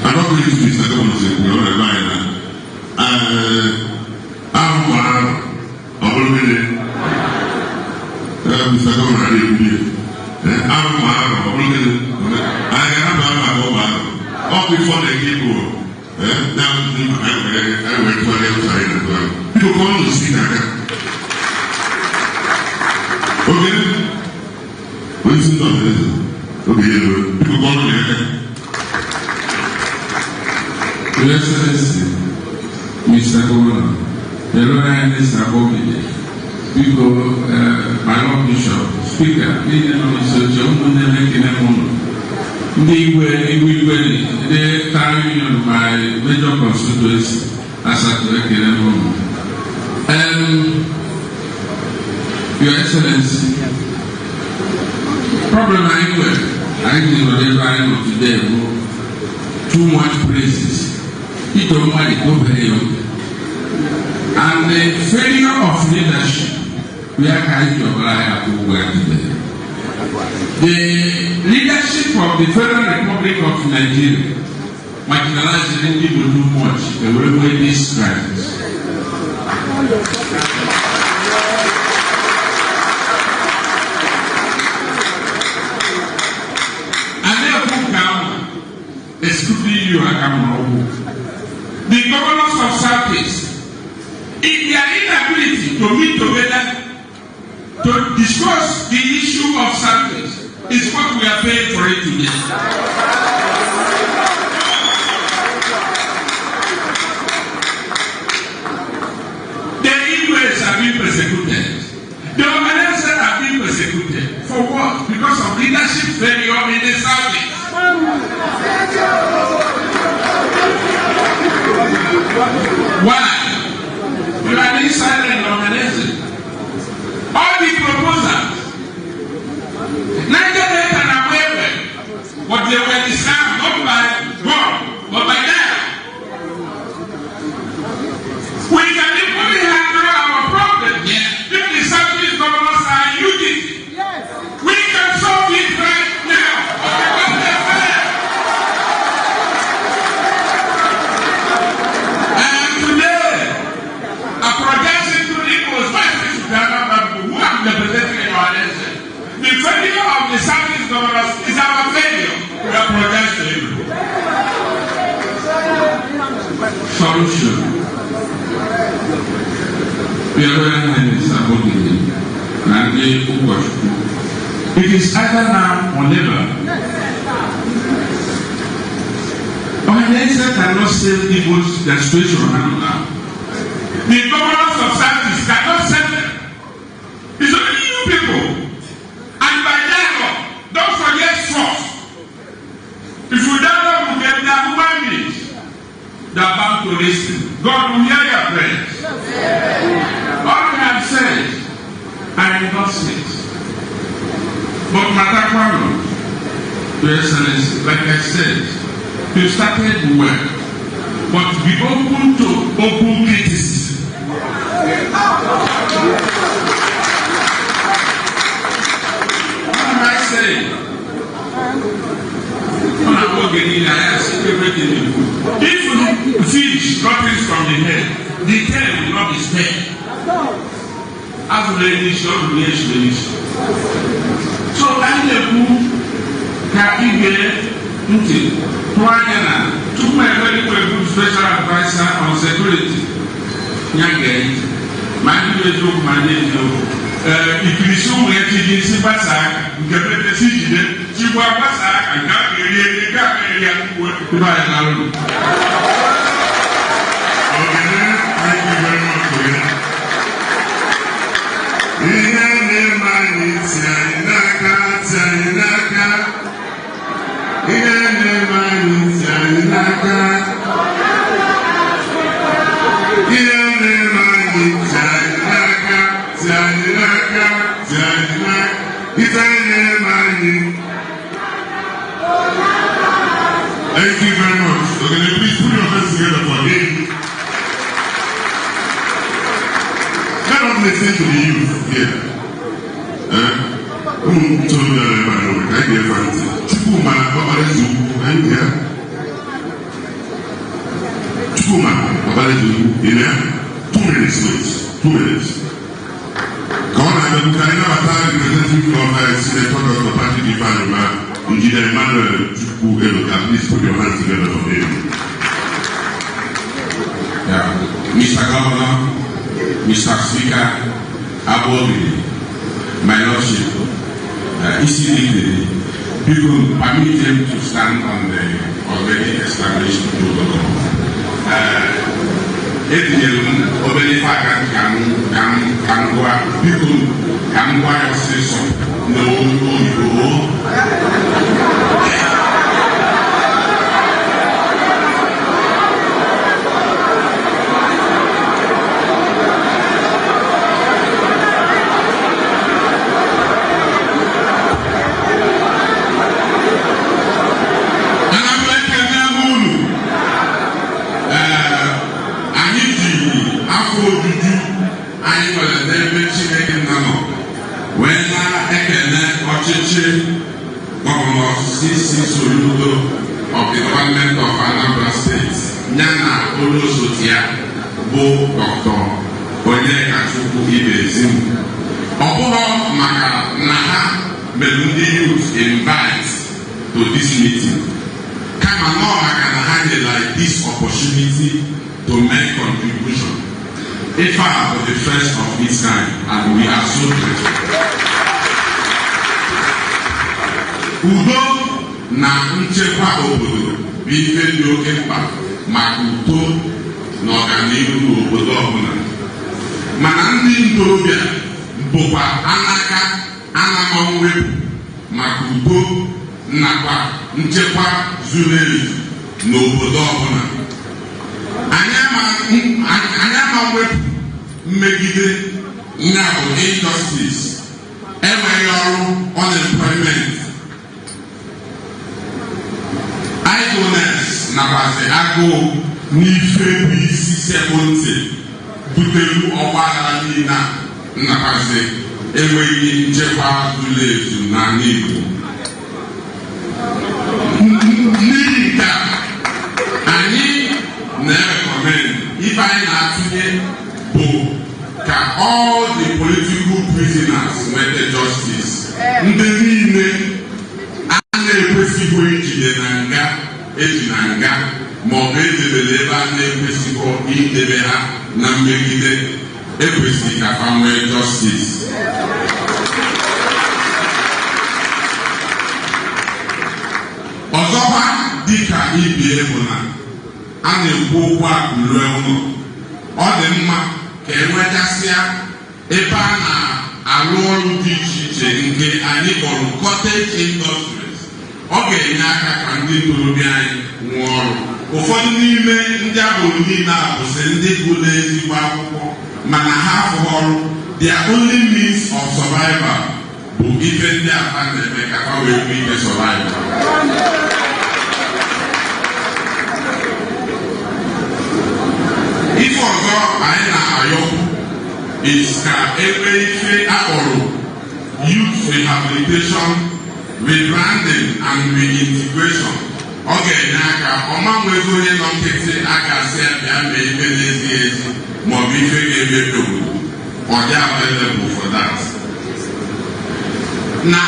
I'm not going to Mr. Governor say, we are lying. I'm ọ bụrụ gịnị? Mr. Governor na-ekwu arụ ma arụ, ọ bụrụ gịnị? Anyị ga-ahapụ arụ maka ụmụ arụ. Ọ bụ ife ọ na-ege igbo na maka anyị wee tụgharịa ụzọ anyị na-atụgharị. Biko, kọọ nụ speaker aka. Oge onye isi ndị ọhaneze, oge ya eruo. Biko, kọọ nụ ya aka. Your Excellency, Mr. Governor, the Royal Highness Abogide, biko, my Lord Bishop, Speaker, niile nọ n'isi oche, ụmụnne m, ekene m ụnụ. Ndị igwe, igwe igwe, ndị town union, my major constituency, asatọ, ekene m ụnụ. Your Excellency, problem anyị nwere, anyị ji nọrọ ebe anyị nọ today bụ too much praises. Ito mmadụ tobere ya oke. And the failure of leadership, ya ka anyị ji ọbara anyị akwụ ụgwọ ya today. The leadership of the Federal Republic of Nigeria marginalized ndị Igbo too much, ewere nwee this crisis. A na-ekwu nke ahụ, excluding you aka m n'ọgwụ. The governors of Southeast, in their inability to meet together to discuss the issue of Southeast, is what we are paying for it today. The Igwes are being persecuted. The Ohanaeze are being persecuted. For what? Because of leadership failure in the Southeast. Why? You are inside Ohanaeze. All the proposals, Niger Delta na Wewe, but they were disarmed not by God, but by them. We can equally handle our problem here if the Southeast governors are in unity. We can solve it right now. But because they fail. And today, apologizing to the Igbos, first to Ghana people who I'm representing in Ohanaeze. The failure of the Southeast governors is our failure. We apologize to you. Solution. Your Royal Highness Abogide na ndị ụkọchukwu. It is either now or never. Ohanaeze cannot save Igbos, their situation now. The governors of Southeast cannot save them. It's only you people. And by dialogue, don't forget trust. If you dialogue with them, they are human beings. They are bound to listen. God will hear your prayers. All I can say I endorse it. But matakwanụ, Your Excellency, like I said, you started well, but be open to open criticism. What am I saying? Ọ na-abụ oge niile anyị asị everything is good. If fish droppings from the head, the tail will not be spared. Azụrụ n'isi, ọ bụ n'esi n'isi. So anyị na-ekwu ka ige ntị tụọ anya na tupu emerikwe bụ special adviser on security ya gee ntị ma ndị bụ eziokwu ma ndị eziokwu. Ee, ikirisi ụmụ ya chiji isi gbasaa aka nke petesi jide chigwa gbasaa aka nke a ga-eri eri nke a ga-eri ya ebe anyị na-alụ. Ogene, thank you very much, Ogene. Ihe na-eme anyị si anyị n'aka, si anyị n'aka. Ihe na-eme anyị si anyị n'aka. Ihe na-eme anyị si anyị n'aka, si anyị n'aka, si anyị n'aka. Ihe na-eme anyị. Thank you very much. Ogene, please put your hands together for him. Let us listen to the youth here. Ụmụ ntorobịa nọ ebe a n'oge ka anyị ga-efe ntị. Chukwuma Ọkparaeze Ukwu, anyị dị ya. Chukwuma Ọkparaeze Ukwu, ị na ya? 2 minutes, wait. 2 minutes. Ka ọ na-abịa ka anyị nabata representative of Senator Dr. Patrick Ifeanyi Ubah, Engineer Emmanuel Chukwu Eloka. Please put your hands together for him. Yeah. Mr. Governor, Mr. Speaker, Abogidi, my Lordship, ECD, people permit him to stand on the already established protocol. Etinyere m obere ife aka ka m gụa, biko, ka m gwa ya ọsịsọ n'olu oyibo. Ana m ekene m unu. Ee, anyị ji afọ ojuju anyị nwere n'ebe Chineke nna nọ wee na-ekene ọchịchị Governor C.C. Soludo of the government of Anambra State ya na onye osote ya bụ Dr. Onyekachukwu Ibezim. Ọ bụghị maka na ha mere ndị youth invite to this meeting, kama nọ maka na ha nyere like this opportunity to make contribution. Ife a bụ the first of its kind and we are so grateful. Udo na nchekwa obodo bụ ife dị oke mkpa maka uto na ọganihu n'obodo ọbụla, mana ndị ntorobịa bụkwa anaka anama mwepụ maka udo nakwa nchekwa zuru ezu n'obodo ọbụla. Anyị ama mwepụ mmegide, ya bụ injustice, enweghị ọrụ, unemployment, idleness nakwazi agụụ n'ife bụ isi sekpụ ntị butere ọgbaghara niile a nakwazi enweghị nchekwa zuru ezu n'ala Igbo. N'ihi nke a, anyị na-recommend, ife anyị na-atụnye bụ ka all the political prisoners nweta justice, ndị niile a na-ekwesịghị ijide na nga eji na nga ma ọ bụ edebere ebe a na-ekwesịghị idebe ha na mmegide, ekwesịghị ka fa nwee justice. Ọzọkwa, dịka ibie bụ na a na-ekwu okwu akụlue ụlọ, ọ dị mma ka enwetasịa ebe a na-alụ ọrụ dị iche iche nke anyị kpọrọ cottage industries. Ọ ga-enye aka ka ndị ntorobịa anyị nwee ọrụ. Ụfọdụ n'ime ndị agboro niile a bụsị ndị gụrụ ezigbo akwụkwọ mana ha afụghị ọrụ. Their only means of survival bụ ife ndị afa na-eme ka ha wee nwee ike survive. Ife ọzọ anyị na-ayọkwu is ka ebe ife akpọrọ youth rehabilitation, rebranding and reintegration. Ọ ga-enye aka ọma nwezi onye nọ nkịtị aka sị ya bịa mee ife na-ezighị ezi maọbụ ife ga-emebi obodo. Ọ dị available for that. Na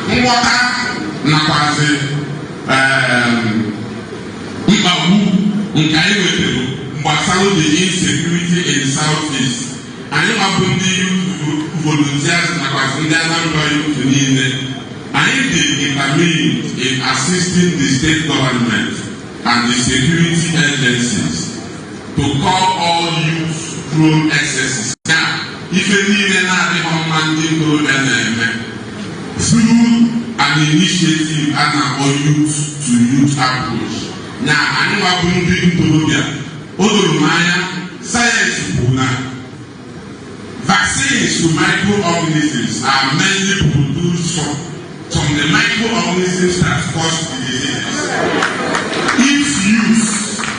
nghọta nakwazi mkpagbu nke anyị nwetara gbasara the insecurity in South East, anyị nwabụ ndị youth volunteers nakwazi ndị Anambra youth niile, anyị dị determined in assisting the state government and the security agencies to curb all youth prone excesses, ya ife niile na-adịghị mma ndị ntorobịa na-eme, through an initiative a na-akpọ youth to youth approach. Na anyị nwabụ ndị ntorobịa, o doro m anya, sayensị kwuru na vaccines to microorganisms are mainly produced from the microorganisms that cause the diseases. If youth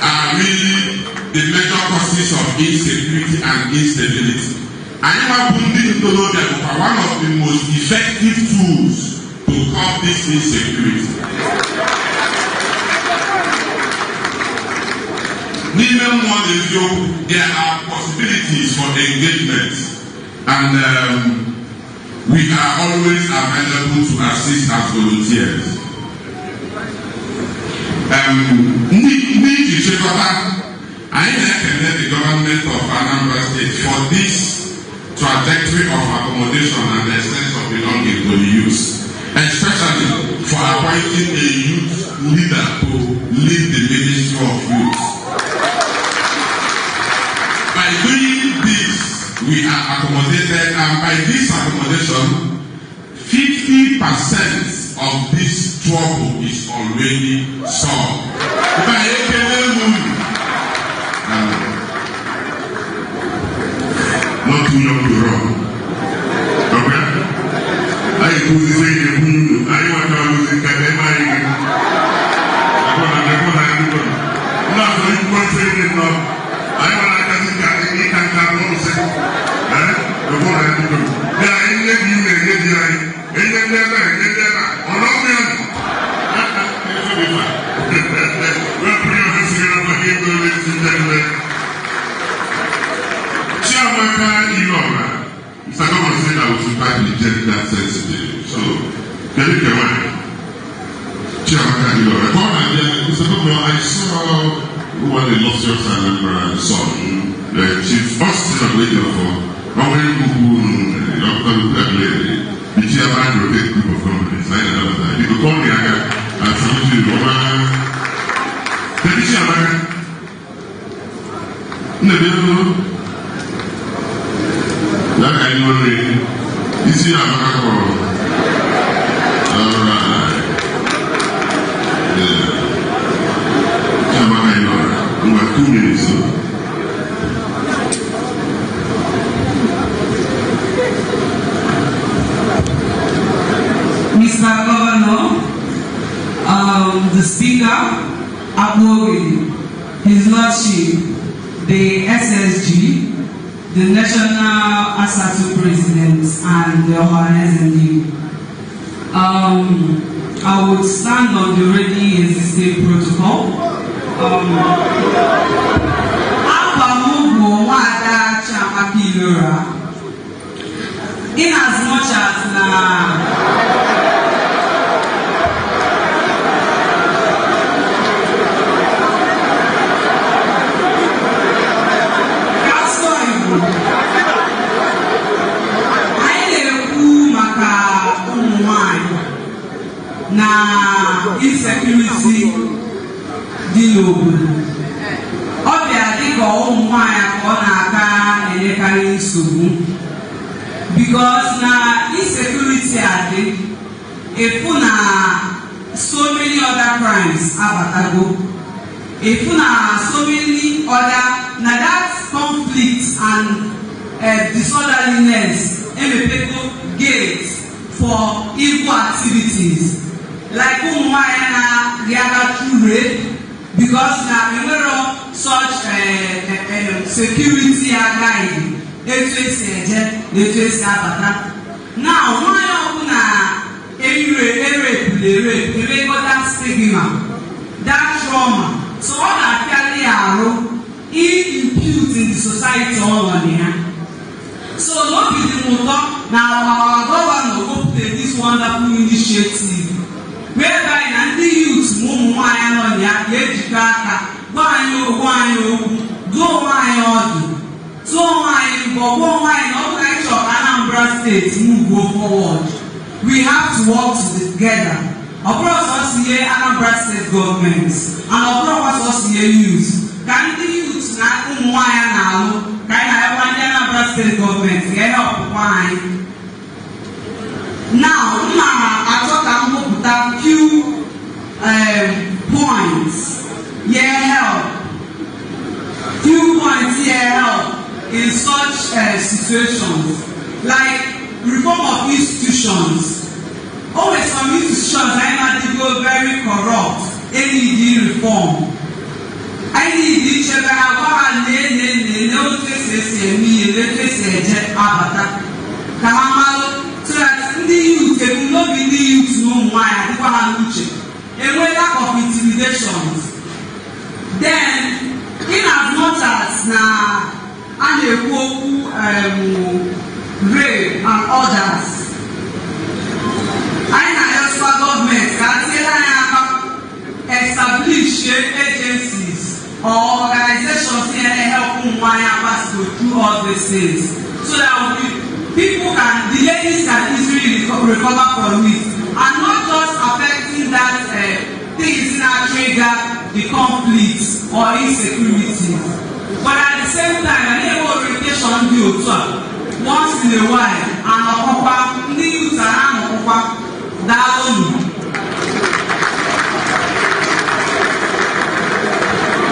are really the major causes of insecurity and instability, anyị nwabụ ndị ntorobịa bụkwa one of the most effective tools to curb this insecurity. N'ime mmụọ na eziokwu, there are possibilities for engagement, and we are always available to assist as volunteers. Ndị iji chịkọta, anyị na-ekele the government of Anambra State for this trajectory of accommodation and a sense of belonging to the youth, especially for appointing a youth leader to lead the Ministry of Youth. By doing this, we are accommodated, and by this accommodation, 50% of this trouble is already solved. By ekele m unu. Not too young to run. Okay? Anyị kụzizi ihe ekwu unu, anyị nweta ozi ka ebe anyị gị. Ekwe na akụkọ. Ndị afọ ikwu ife dị nnọọ. Anyị nwere akazi ka ịka nka n'ụsị. Ee, ekwe na akụkọ. Dị anyị nne gị na-enye di anyị. Enye ndị ebe a, enye ndị ebe a. Ọ nọ ya. Well, put your hands together for him, ladies and gentlemen. Chiamaka Ilora. Mr. Governor said I was try to be gender sensitive. So, can you get one? Chiamaka Ilora. Come on, yeah, Mr. Governor, I saw one illustrious Anambra son, the Chief Austin Ogbejiofor, the chairman of the group of companies. I know that. You could call me Aga and salute you. Kedu Chiamaka? Nne bịa. Ya ka anyị nwere isi amaka kọrọ. Alright. Yeah. Chiamaka Ilora. Ngwa, 2 minutes. So. Mr. Governor, the Speaker, Akpogidi, His Lordship, the SSG, the National ASATU President, and the Ohanaeze Ndigbo. I would stand on the already existing protocol. Afa m bụ Nwada Chiamaka Ilora. In as much as na ka asụọ Igbo, anyị na-ekwu maka ụmụ nwanyị na insecurity dị n'obodo. Ọ bịa dịka ụmụ nwanyị ka ọ na-aka enyekarị nsogbu, because na insecurity adị efu na so many other crimes abatago, efu na so many other na that conflict and Disorderliness emepego gate for evil activities like ụmụ nwanyị na-rịaga through rape, because na enwero such security guide etu esi eje na etu esi abata. Now, nwanyị ọbụla erepụrụ erepụ emego that stigma, that trauma, so ọ na-apịali ya arụ impute in the society ọ nọ na ya. So n'obi dị m ụtọ na our governor wepụtara this wonderful initiative whereby na ndị youth ma ụmụ nwaanyị nọ na ya ga-ejikọ aka gwa anyị okwu, anyị okwu, dụọ onwe anyị ọdụ, tụọ onwe anyị mbọ, gwa onwe anyị na ọ bụrụ na anyị chọrọ ka Anambra State move forward, we have to work together. Ọ bụrụ sọsọ ihe Anambra State gọọmenti and ọ bụrụkwa sọsọ ihe youth, ka ndị youth na ụmụ nwaanyị na-alụ, ka anyị na-ayọkwa ndị Anambra State gọọmenti ga-ehe ọpụpụ anyị. Now, m na-achọ ka m gụpụta few points yeah help few points here help in such situations, like reform of institutions. Always some institutions anyị na-adịgo very corrupt, need reform. Anyị need ichebe ha, gwa ha lee lee lee lee otu esi eme ihe, lee otu esi eje abata, ka ha malụ, so that ndị youth, ebumnobi ndị youth na ụmụ nwaanyị adịkwa ha n'uche, enwe lack of intimidations. Then, in as much as na a na-ekwu okwu rape and others, anyị na-ayọsịkwa gọọmenti ka a tinyere anyị aka establish agencies or organizations na-help ụmụ nwaanyị pass go through all these things, so that people can the ladies can easily recover from it and not just affecting that things na trigger the conflict or insecurity. But at the same time, a na-enwe orientation dị otu a once in a while, anọkọkwa ndị youth a na-anọkọkwa. Daalụnụ.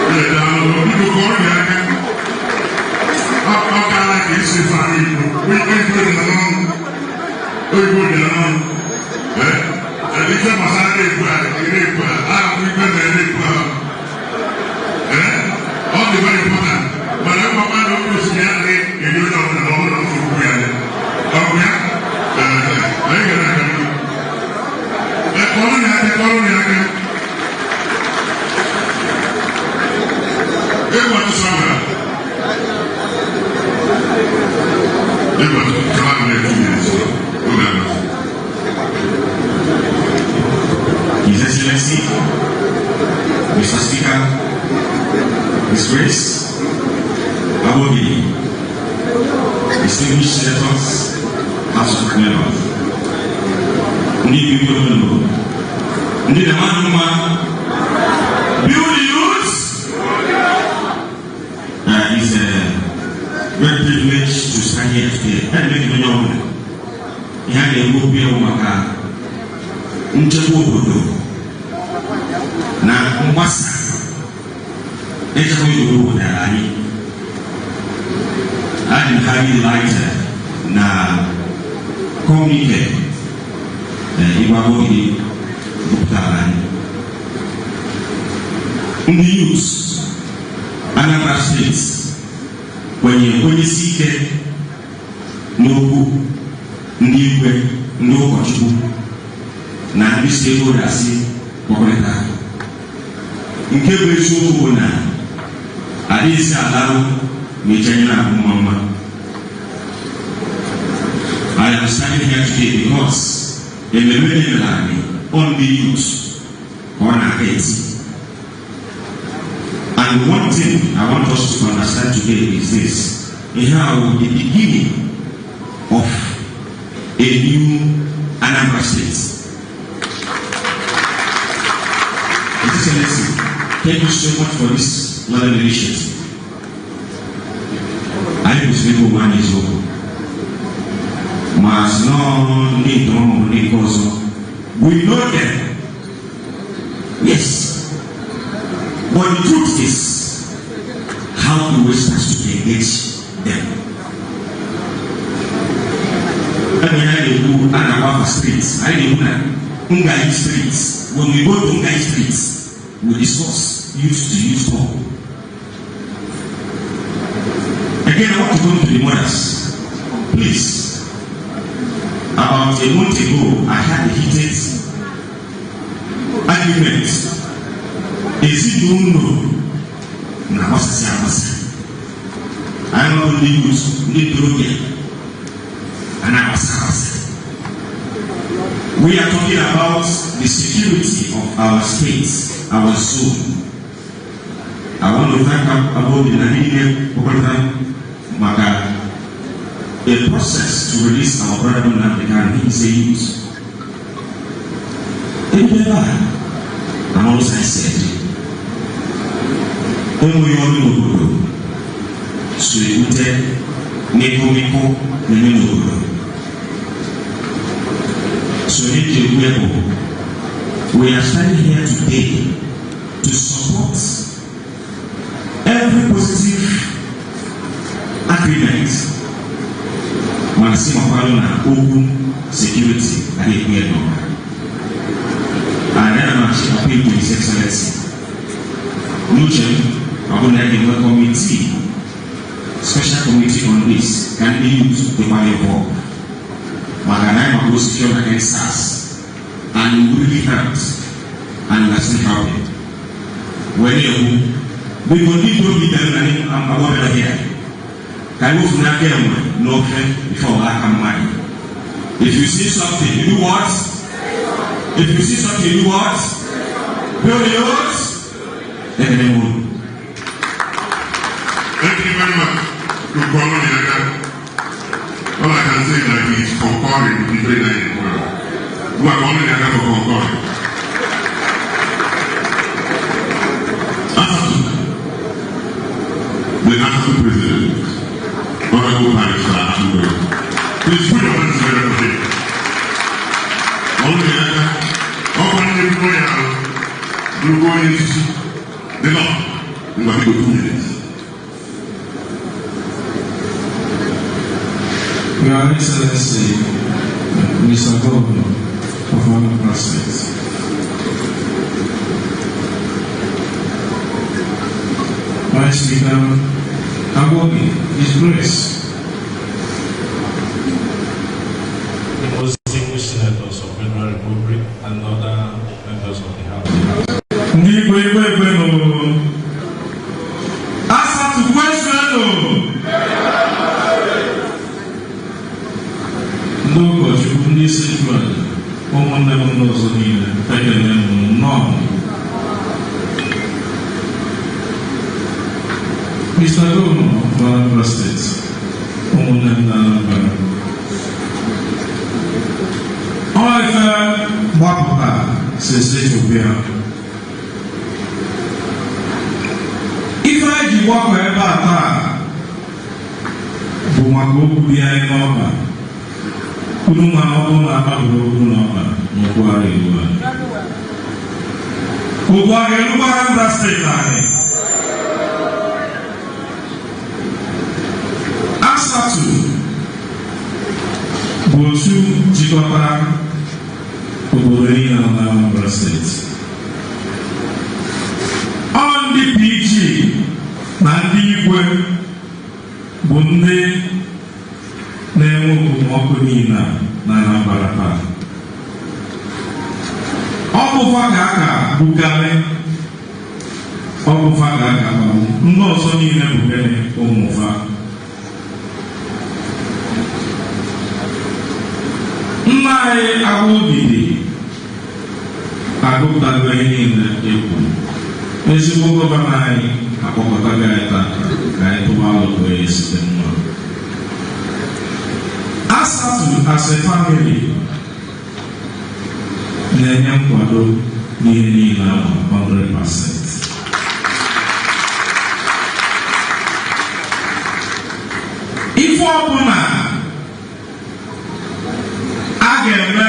Biko, kọrọ ya aka. Ọ gaala ka esi fa Igbo. Oyibo dị n'ọnụ. Oyibo dị n'ọnụ. Ee, ife gbasara na-ekwu a, na-ekwu a, ahụ ife na-ekwu a. Ee, ọ dị very important. Mana mgbakwa na oke osimiri anaghị eri onye ọbụla ma ọ bụrụ na nsogbu ya. Ọ bụ ya? Ee, anyị gara aga n'ihu. Ee, kọrọ ya aka, kọrọ ya aka. Ịgba Samuel. Ịgba Samuel 2 minutes. Oge a. His Excellency, Mr. Speaker, His Grace, Abogi, distinguished senators, House of Members, ndị Igbo unu, ndị na-amadụ mma, build the youth. It's a great privilege to stand here today. A na-eme onye ọbụla ihe a na-ekwu okwu ya bụ maka nchekwa obodo na mgbasa ịchekwa obodo wetara anyị. Adị m highly delighted na communique Igwe Abogidi gụpụtara anyị. Ndị youth Anambra State kwenyere, kwenyesi ike n'okwu ndị igwe, ndị ụkọchukwu na ndị stakeholders kpọkọrịta. Nke bụ eziokwu bụ na adịghịzi alarụ ma eji anya na-abụ mma mma. I am standing here today because ememe emere anyị on the youth ka ọ na-aka eti. And one thing I want us to understand today is this: ihe a wụ the beginning of a new Anambra State. His Excellency, thank you so much for this laudable initiative. Anyị kwesịrị ịbụ onwe anyị eziokwu ma sị nọọ ndị ntọrọ maọbụ ndị nke ọzọ. We know them, yes, but the truth is, how do we start to engage them? Anyị na-ekwu na Ngayi Street. When we go to Ngayi Street, we discuss youth to youth talk. Again, I want to go to the mothers. Please, about a month ago, I had a heated argument. Ezinụlọ na-agbasasị agbasa. Anyị nọ ndị youth, ndị ntorobịa, a na-agbasa agbasa. We are talking about the security of our state, our zone. I want to thank Abobi na niile kpọkọtara maka a process to release our brother Nnamdi Kanu. He is a youth. Ebe a, amụrụ sayensị eje. Enweghị ọrụ n'obodo so ebute mịkụ na-eme n'obodo. So ihe ji ekwu ya bụ, we are standing here today to support every positive agreement, mana sị makwalụ na okwu security adịghị ekwu ya n'ọha. And ana m achị appeal to His Excellency. N'uche m, ọ bụ na a ga-enwe committee, special committee on this, ka ndị youth dịkwa involved. Maka na anyị maka osisi na EndSARS, and we really helped and we are still helping. Wee na-ekwu, biko, ndị ntorobịa ibe m na ndị agbọghọbịa here, ka anyị wefu n'aka enwe n'ofe before aka mmadụ. If you see something, you do what? If you see something, you do what? Build the roads. Ekele m unu. Thank you very much. Lukolo Yaga. All I can say is that he is concurring with the very nice. Lukolo Yaga for concurring. ASATU, the ASATU president, Honorable Barrister Atumbe. Please put your hands together for him. Lukolo Yaga, ọkwa ndị bụrụ ya bụrụ onye echichi dị nọ ngwa, biko, 2 minutes. Your Excellency, Mr. Governor of Anambra State, Vice Speaker Agbogi, His Grace, the most distinguished senators of Federal Republic and other members of the House. Ndị Igwe, Igwe, Igwe nụ. ASATU kwezuenu! Ndị ụkọchukwu, ndị isi nchụaja, ụmụnne m ndị ọzọ niile, ekele m nnọọ. Mr. Governor of Anambra State, ụmụnne m na Anambra, ọ ife gbapụta sisi chụpụ ya. Ife anyị ji gbakọ ebe a taa bụ maka okwu dị anyị n'ọba. Unu ma ọ bụrụ na akpaburu okwu n'ọba n'okwu ara iwu anyị. Okwu a ga-erukwa Anambra Steeti anyị. ASATU bụ otu jikọtara obodo niile nọ na Anambra Steeti. Ọ ndị PG na ndị igwe bụ ndị na-enwe okpomọkụ niile a na Anambra taa. Ọ bụkwa ka a ka bukarị, ọ bụfa ka a ka kpagbu. Ndị ọzọ niile bụ gịnị? Ụmụfa. Nna anyị Agwụgide agụpụtago ihe niile ekwu. Ezigbo gọvanọ anyị akpọkọtago anyị tata ka anyị tụba alụ ka onye site mma. ASATU as a family na-enye nkwado n'ihe niile ahụ 100%. Ife ọbụla a ga-eme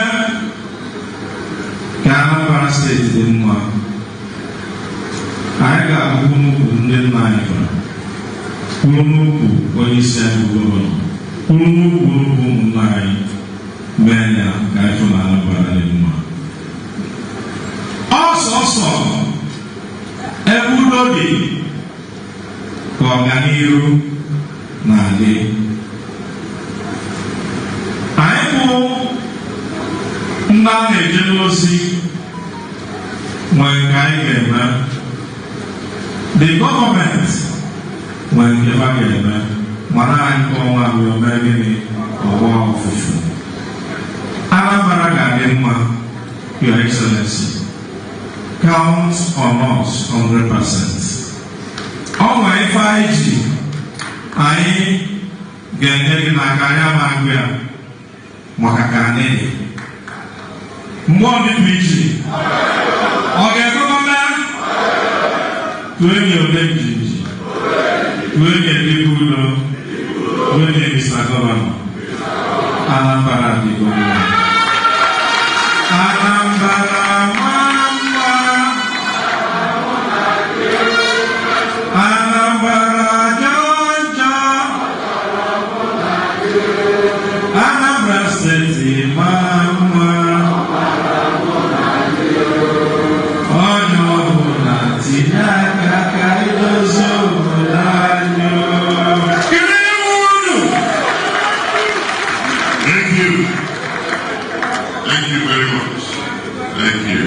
ka Anambra Steeti dị mma, anyị ga-akwụ n'ukwu ndị nna anyị bara, kwuru n'ukwu onye isi anyị bụ gọvanọ, kwuru n'ukwu n'ukwu ụmụnna anyị. Mee ya ka anyị fụ na Anambra dị mma. Ọsọsọ ebe udo dị ka ọganihu na-adị. Anyị bụ ndị a na-eje n'ozi nwere nke anyị ga-eme. The gọọmenti nwere nke ha ga-eme, mana anyị ka ọnwa abụọ mee gịnị? Ọgba ọfụfụ. Anambra ga-adị mma. Your Excellency, count on us 100%. Ọ nwere ife anyị ji anyị ga-enye gị n'aka. Anyị ama agụ ya maka ka anyị dị mmụọ ndị PG ọ ga-ekwekọ mee. Tụọ enyi ode njinji, tụọ enyi edebe udo, tụọ enyi Mr. Governor. Anambra adịgo mma. Anambra maa mma. Anambra jọọ njọ. Anambra Steeti maa mma. Onye ọbụla tinye aka ka idozi obodo anyị. Kedu unu? Thank you. Thank you very much. Thank you.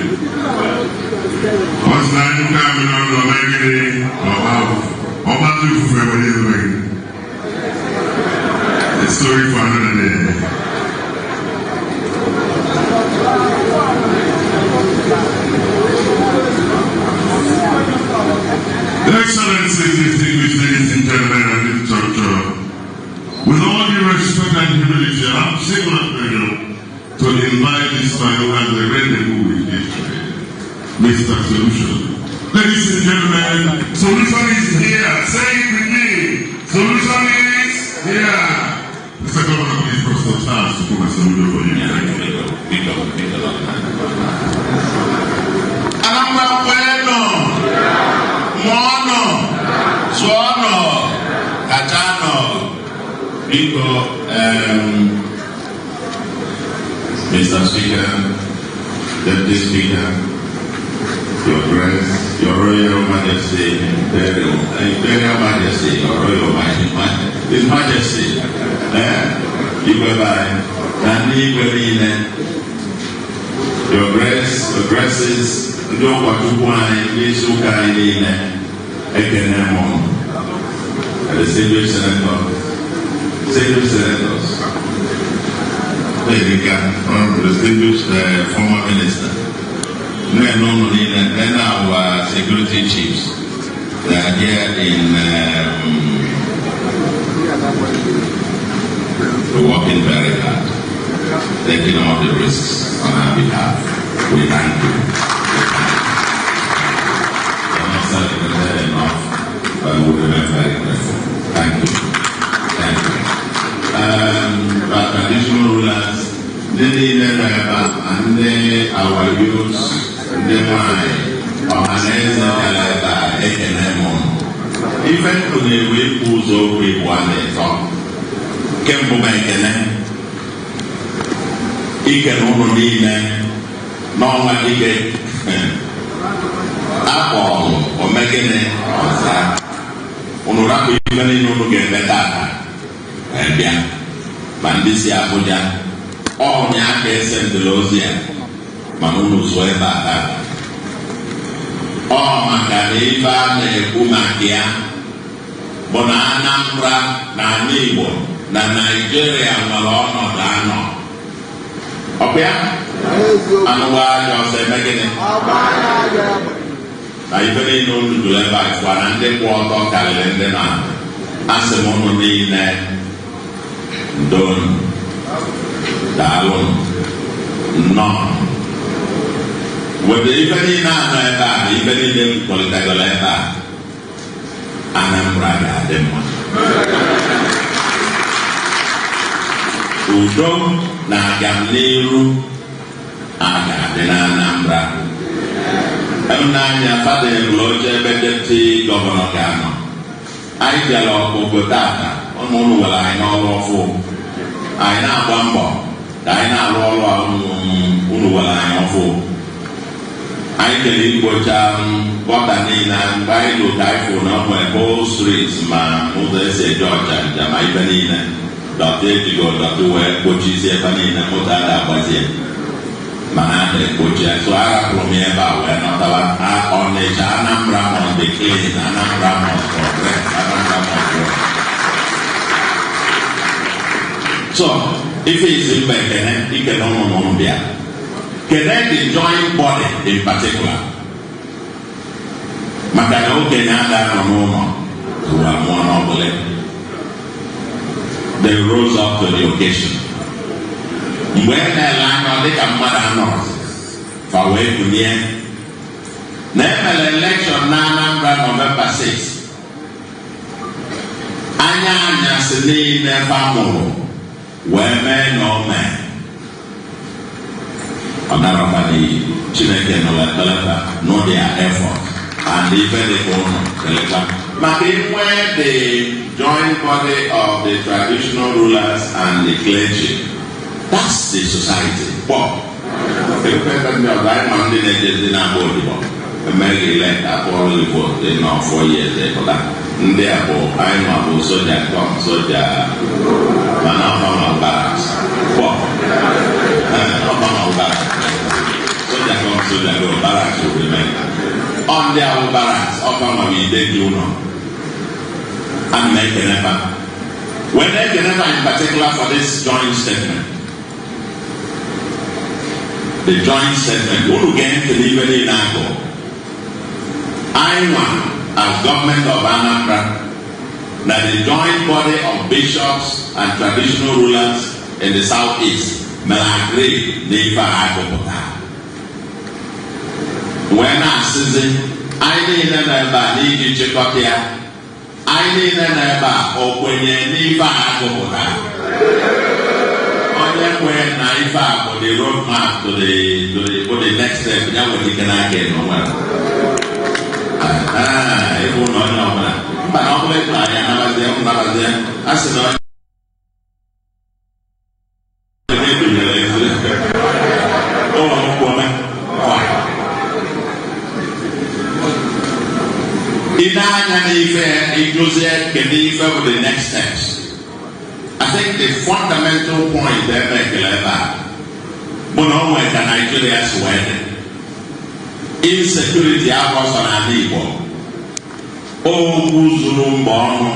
Ọsị na anyị ka amị n'ọnụ ọmegide ọba ọba tó fufu ebe ní ebe gị. A story for another day. Excellencies, distinguished ladies and gentlemen at this juncture, with all due respect and humility, I'm single pleasure to invite this man who has a rendezvous with history, Mr. Solution. Ladies and gentlemen, Solution is here. Say it with me. Solution is here. Mr. Governor, please Pastor Charles to come and solution for you. Thank you. Anambra kwenu, mụọnụ, zụọnụ, kachanụ. Biko, Mr. Speaker, Deputy Speaker, Your Grace, Your Royal Majesty, Imperial, Imperial Majesty, Your Royal Majesty, His Majesty, Igwe be anyị, na ndị igwe niile, Your Grace, Your Graces, ndị ụkọchukwu anyị, ndị isi ụka anyị niile, ekene m unu. Distinguished Senator, distinguished senators, Erika, distinguished former minister, nne unu niile, then our security chiefs, they are here in working very hard, taking all the risks on our behalf. We thank you. We are not celebrated enough, but we remain very grateful. Thank you. Thank you. Our traditional rulers, ndị niile nọ ebe a, ma ndị our youths, ndị nwanyị, ọha na eze bịara ebe a, ekene m unu. Ife ndụ na-ewe ikwu ụzọ okwu ịbụọ na ịtọ. Nke mbụ bụ ekele. Ikele ụnụ niile n'ọnwa dike akpọrọ omegịnị ọza. Unu rapụ ife niile unu ga-eme tata wee bịa, ma ndị si Abuja ọnya ka ese ndịla ozi ya, mana unu zụọ ebe a tata. Ọ maka na ife a na-ekwu maka ya bụ na Anambra na ala Igbo na Naịjirịa nwere ọnọdụ anọ. Ọkwa anụgba aja ọsọ eme gịnị na ife niile unu jụrụ ebe a fụa na ndị kwụ ọtọ karịrị ndị na asị m unu niile ndonu, daalụnụ, nnọọ. Weta ife niile anọ ebe a na ife niile m kpọlitagoro ebe a, Anambra ga-adị mma. Udo na agamniru a ga-adị na Anambra. N'anya fada ebulu oche ebe deputy governor ga-anọ. Anyị bịara ọgụgụ tata, ụmụ ụnụ were anyị n'ọrụ ọfụ. Anyị na-agba mbọ. Ka anyị na-alụ ọrụ a unu were anyị ọfụ. Anyị kere igbocha gutter niile. Mgbe anyị lụ ka anyị fụ na o nwere whole street, ma ụzọ esi eje Ọchanja, ma ibe niile dirty, ejigo dirty wee kpochizie ebe niile. Moto a ga-agbazie mana a na-ekpochi ya. So arapụrụ m ya ebe a wee nọtawa. Ọnịcha, Anambra must be clean, Anambra must progress, Anambra must work. So ife isi mba, ekene ikene ụnụ na ụnụ bịa kene the joint body in particular, maka na okenye ada nọ n'ụlọ ụwa mụọ n'ọbụla. They rose up to the occasion. Mgbe e na-ele anya, ọ dịka mmadụ anọ fa wee kunie na emere election na Anambra November 6. Anya anyasị niile fa mụrụ wee mee na o mee, ọ narọfa n'iyi. Chineke nụrụ ekpere, nụ their effort and ife dịka ụnụ kelekwa maka inwe the joint body of the traditional rulers and the clergy. That's the society. Kpọ ekweta ndị ọzọ anyị ma ndị na-ejezi na-agba odibo emeghị elect, akpọrọ gị vote nọ 4 years ịpụta. Ndị a bụ anyị ma bụ soldier come, soldier, mana ọfa ma barracks. Kpọ ọfa ma barracks, soldier come, soldier go, barracks will remain. Ọ ndị a bụ barracks, ọfa ma bụ ide dị ụlọ. Ana m ekene fa wee na-ekene fa in particular for this joint statement. The joint statement, unu gee ntị n'ibe niile agụ. Anyị nwa as government of Anambra na the joint body of bishops and traditional rulers in the southeast mere agree n'ife a agụpụta wee na-asịzi anyị niile nọ ebe a n'iji chịkọta ya. Anyị niile nọ ebe a, o kwenye n'ife a agụpụta? Onye kwenye na ife a bụ the road map to the next step, ya nwere ike n'aka ya na o nwere ịbụ na onye ọbụla mba na ọbụla ịkpụ anyị anabazie nabazie. A sị na onye edunyere ezi ụlọ nkwụ ome. Ị na-anya n'ife ịjụzie kedu ife bụ the next steps. I think the fundamental point ebe ekele ebe a bụ na o nwere ka Nigeria si wee dị. Insecurity abụ ọsọ n'ala Igbo, okwu zuru mba ọnụ.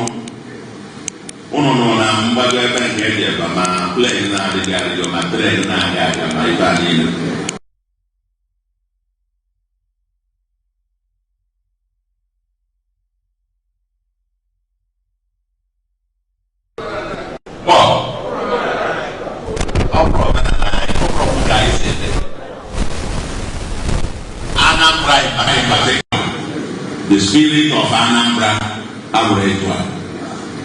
Ụnụ nọ na mgbago ebe nke eji ebe ma plane na-adịghị adịghị, ma train na-aga aga, ma ife a niile. Well, ọ bụrụ omenala anyị, ọ bụrụ ka anyị si dị. Anambra in particular, the spirit of Anambra abụrụ etu a.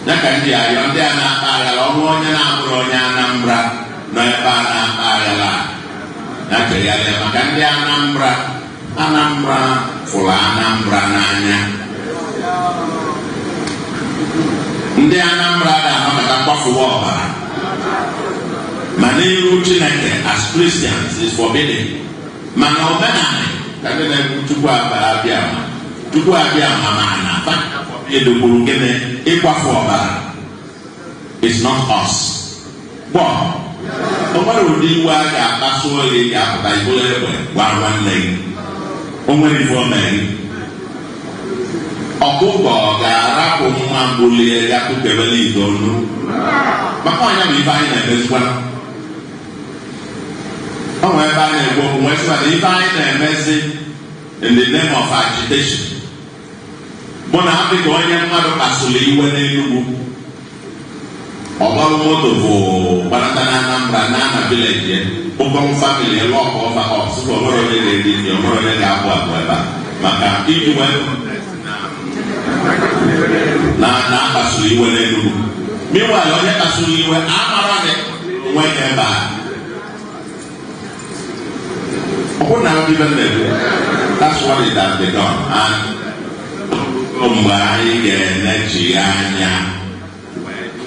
Ya ka ndị arịọ ndị a na-akpa aghara ọnwụ, onye na-abụrụ onye Anambra nọ ebe a na-akpa aghara ya chegharịa, maka ndị Anambra, Anambra fụrụ Anambra n'anya. Ndị Anambra ga-anọkọta kwafuwa ọbara ma n'iru Chineke as Christians is forbidden, mana omenala ka ndị na-ekwu Chukwu abịa ma Chukwu abịa ma na edokwuru gịnị ịkwafu ọbara is not us. Gbọ o nwere ụdị iwe a ga-akpasu oyi ga-apụta ibulu egbe gwa nwanne gị o nwere ife o mere gị. Ọkụkọ ga-arapụ nwa mgbulie ya kụkebele itoolu maka ọnya bụ ife anyị na-emezikwa. O nwere ebe a na-ekwu okwu nwee sị na ife anyị na-emezi in the name of agitation bụ na afị ka onye mmadụ kpasuru iwe n'Enugwu, ọgbalụ moto bụ gbanata na Anambra na ana village ya, kpụkọrọ family ya, lock ọfa up, sị ka onwere onye ga-eri nri, onwere onye ga-abụ abụ ebe a maka iji wee na na akpasuru iwe n'Enugwu. Meanwhile, onye kpasuru iwe amara na onwe ya ebe a. Ọ bụrụ na ibe na-ekwu, that's what it has begun. And mgbe anyị ga-enechigha anya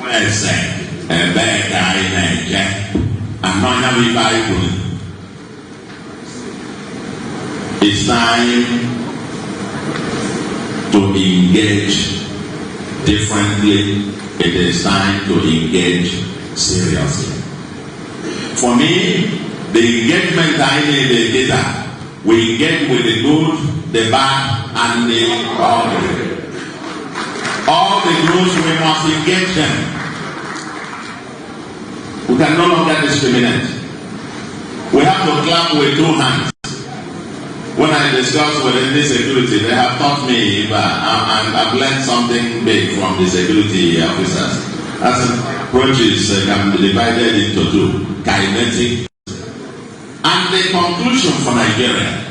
wee ese ebee ka anyị na-eje. Anọ anya bụ ife anyị kwuru. It's time to engage differently. It is time to engage seriously. For me, the engagement I need is that we engage with the good, the bad, and the ugly. All the groups, we must engage them. We can no longer discriminate. We have to clap with two hands. When I discuss with the security, they have taught me, and I've learned something big from the security officers. As approaches can be divided into two, kinetic. And the conclusion for Nigeria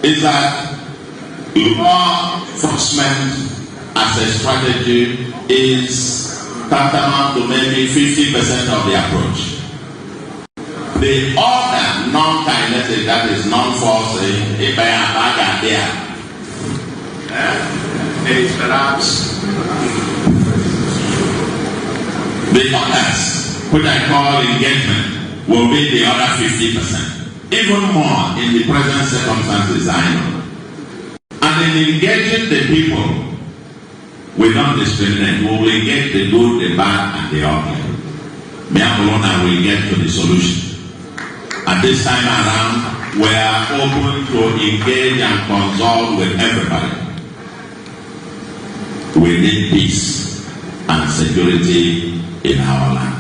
is that law enforcement as a strategy is tantamount to maybe 50% of the approach. The other non-kinetic, that is non-force, is perhaps the others, which I call engagement, will be the other 50%. Even more in the present circumstances I know. And in engaging the people, we don't discriminate. We will engage the good, the bad, and the ugly. Miamulona will get to the solution. At this time around, we are open to engage and consult with everybody. We need peace and security in our land.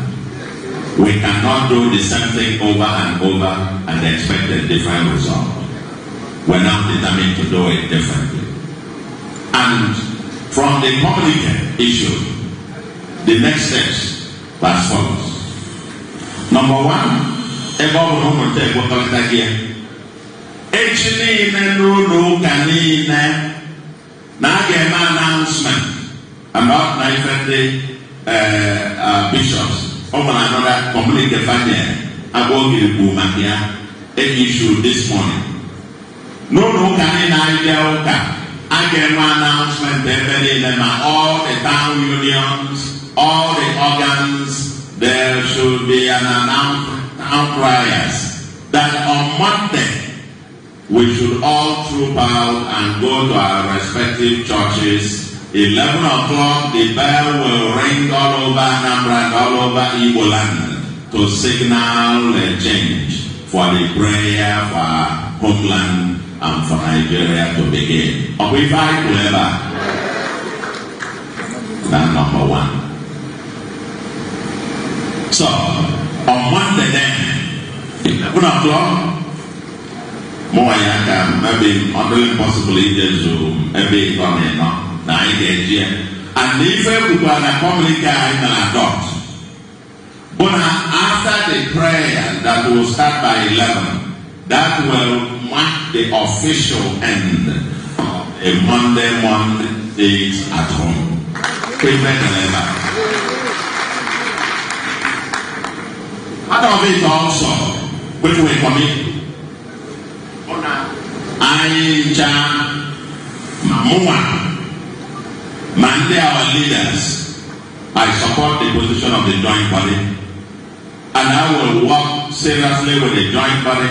We cannot do the same thing over and over and expect a different result. We're now determined to do it differently. And from the communique issue, the next steps are as follows. Number one, ebe ọ bụ na ụmụnta ekwekọrịta gị ya echi niile n'ụlọ ụka niile na a ga-eme announcement about na ife ndị bishops ọ nwere another communique fanye agba ogiri kwuru maka ya issue this morning. N'ụlọ ụka niile anyị bịa ụka, a ga-enwe announcement ebe niile, ma all the town unions, all the organs, there should be an announcement, town criers, that on Monday we should all troop out and go to our respective churches. 11 o'clock, the bell will ring all over Anambra and all over Igbo land to signal a change for the prayer for our homeland and for Nigeria to begin. Ọ bụ ife anyị kwuru ebe a? That number one. So, on Monday then, 11 o'clock, mụnwa ya ka maybe ọ dịrị possible ijezu ebe ịtọ na ịnọ na anyị ga-eji ya. And ife ekwukwara na communique anyị na adopt bụ na after the prayer that will start by 11, that will mark the official end of a Monday Mondays at home. Amen and amen. Part of it also, which we commit, anyị ncha, ma mụnwa ma ndị our leaders, I support the position of the joint body and I will work seriously with the joint body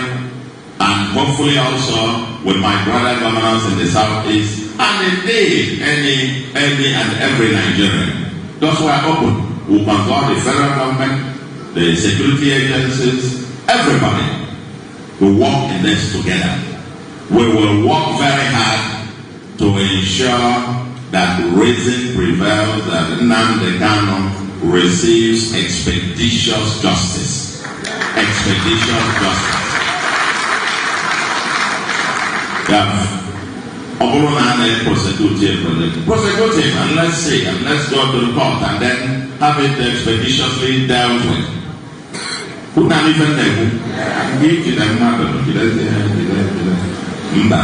and hopefully also with my brother governors in the southeast and indeed any and every Nigerian. Those who are open will consult the federal government, the security agencies, everybody. We work in this together. We will work very hard to ensure that reason prevails, that Nnamdi Kanu receives expeditious justice. Expeditious justice. Yeah. Ọ bụrụ na a na-prosecute him, prosecute him and let's see, and let's go to the court and then have it expeditiously dealt with. Unu anụ ife na-ekwu? Ndị ijide mmadụ jidezi ha, jide jide mba.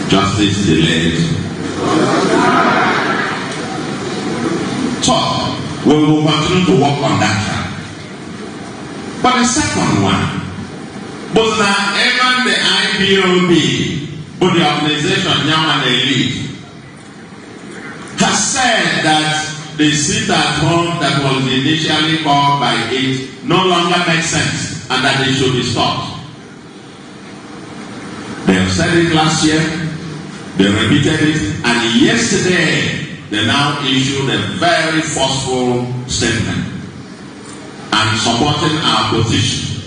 Justice delayed. So, we will continue to work on that track. But the second one was that even the IPOB, but the organization Yaman Elite, has said that the sit at home that was initially called by it no longer makes sense and that it should be stopped. They have said it last year, they repeated it, and yesterday they now issued a very forceful statement and supporting our position,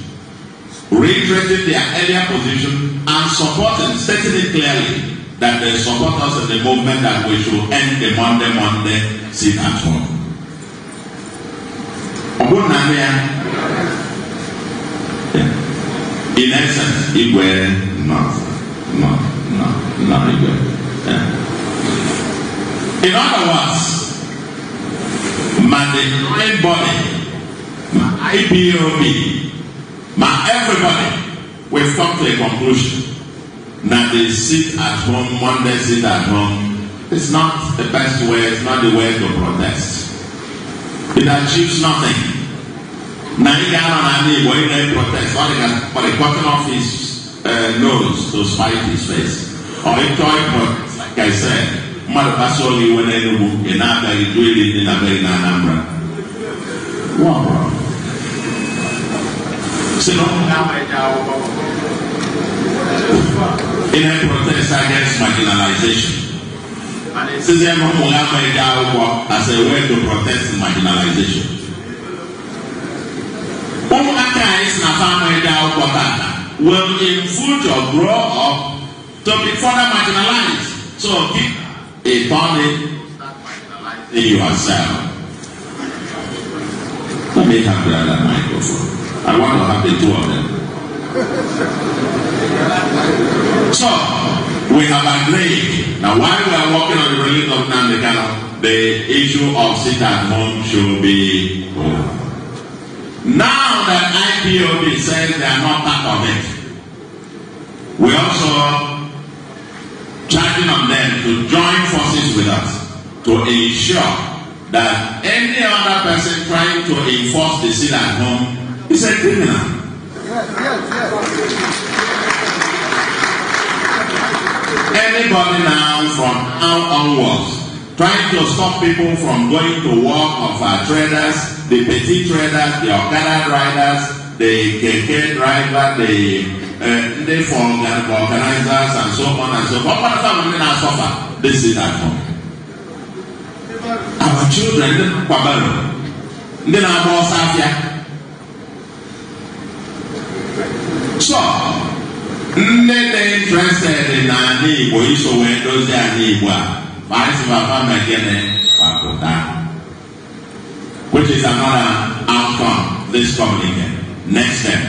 reiterating their earlier position and supporting, stating it clearly that they support us in the movement that we should end the Monday, Monday sit at home. Ọ bụrụ na ya, in essence, Igwe, no, Igwe. Yeah. In other words, ma the governing body, ma IPOB, ma everybody, we've come to a conclusion that the sit at home, Monday sit at home, is not the best way, it's not the way to protest. It achieves nothing. Na ị ga-anọ n'ala Igbo ị na-protest, ọ dị ka for the cutting off his nose to spite his face. Or ịchọ protest, like I said, mmadụ kpasuo gị iwe n'Enugu, ị na-abịaghị jụ iri ndị na-abịaghị na Anambra. What, bro? Si na ụmụ ha eje akwụkwọ. Ị na-protest against marginalization. And it says na ụmụ ha eje akwụkwọ as a way to protest marginalization. Ụmụaka anyị si na fa eje akwụkwọ tata will in future grow up to be further marginalized. So keep a turning, start marginalizing yourself. Let me have the other microphone. I want to have the two of them. So, we have agreed. Now, while we are working on the release of Nnamdi Kanu, the issue of sit at home should be over. Now that IPOB says they are not part of it, we also charging on them to join forces with us to ensure that any other person trying to enforce the sit at home is a criminal. Anybody now from now onwards trying to stop people from going to work of our traders, the petty traders, the Okada riders, the keke driver, the for organizers, and so on and so forth. What family now suffer? They sit at home. Our children, ndị na-akwabaro, ndị na-agba ọsọ afịa. So, ndị dị interested na ala Igbo iso wee dozie ala Igbo a, ma anyị sị papa megene gbapụta, which is another outcome this communique. Next step.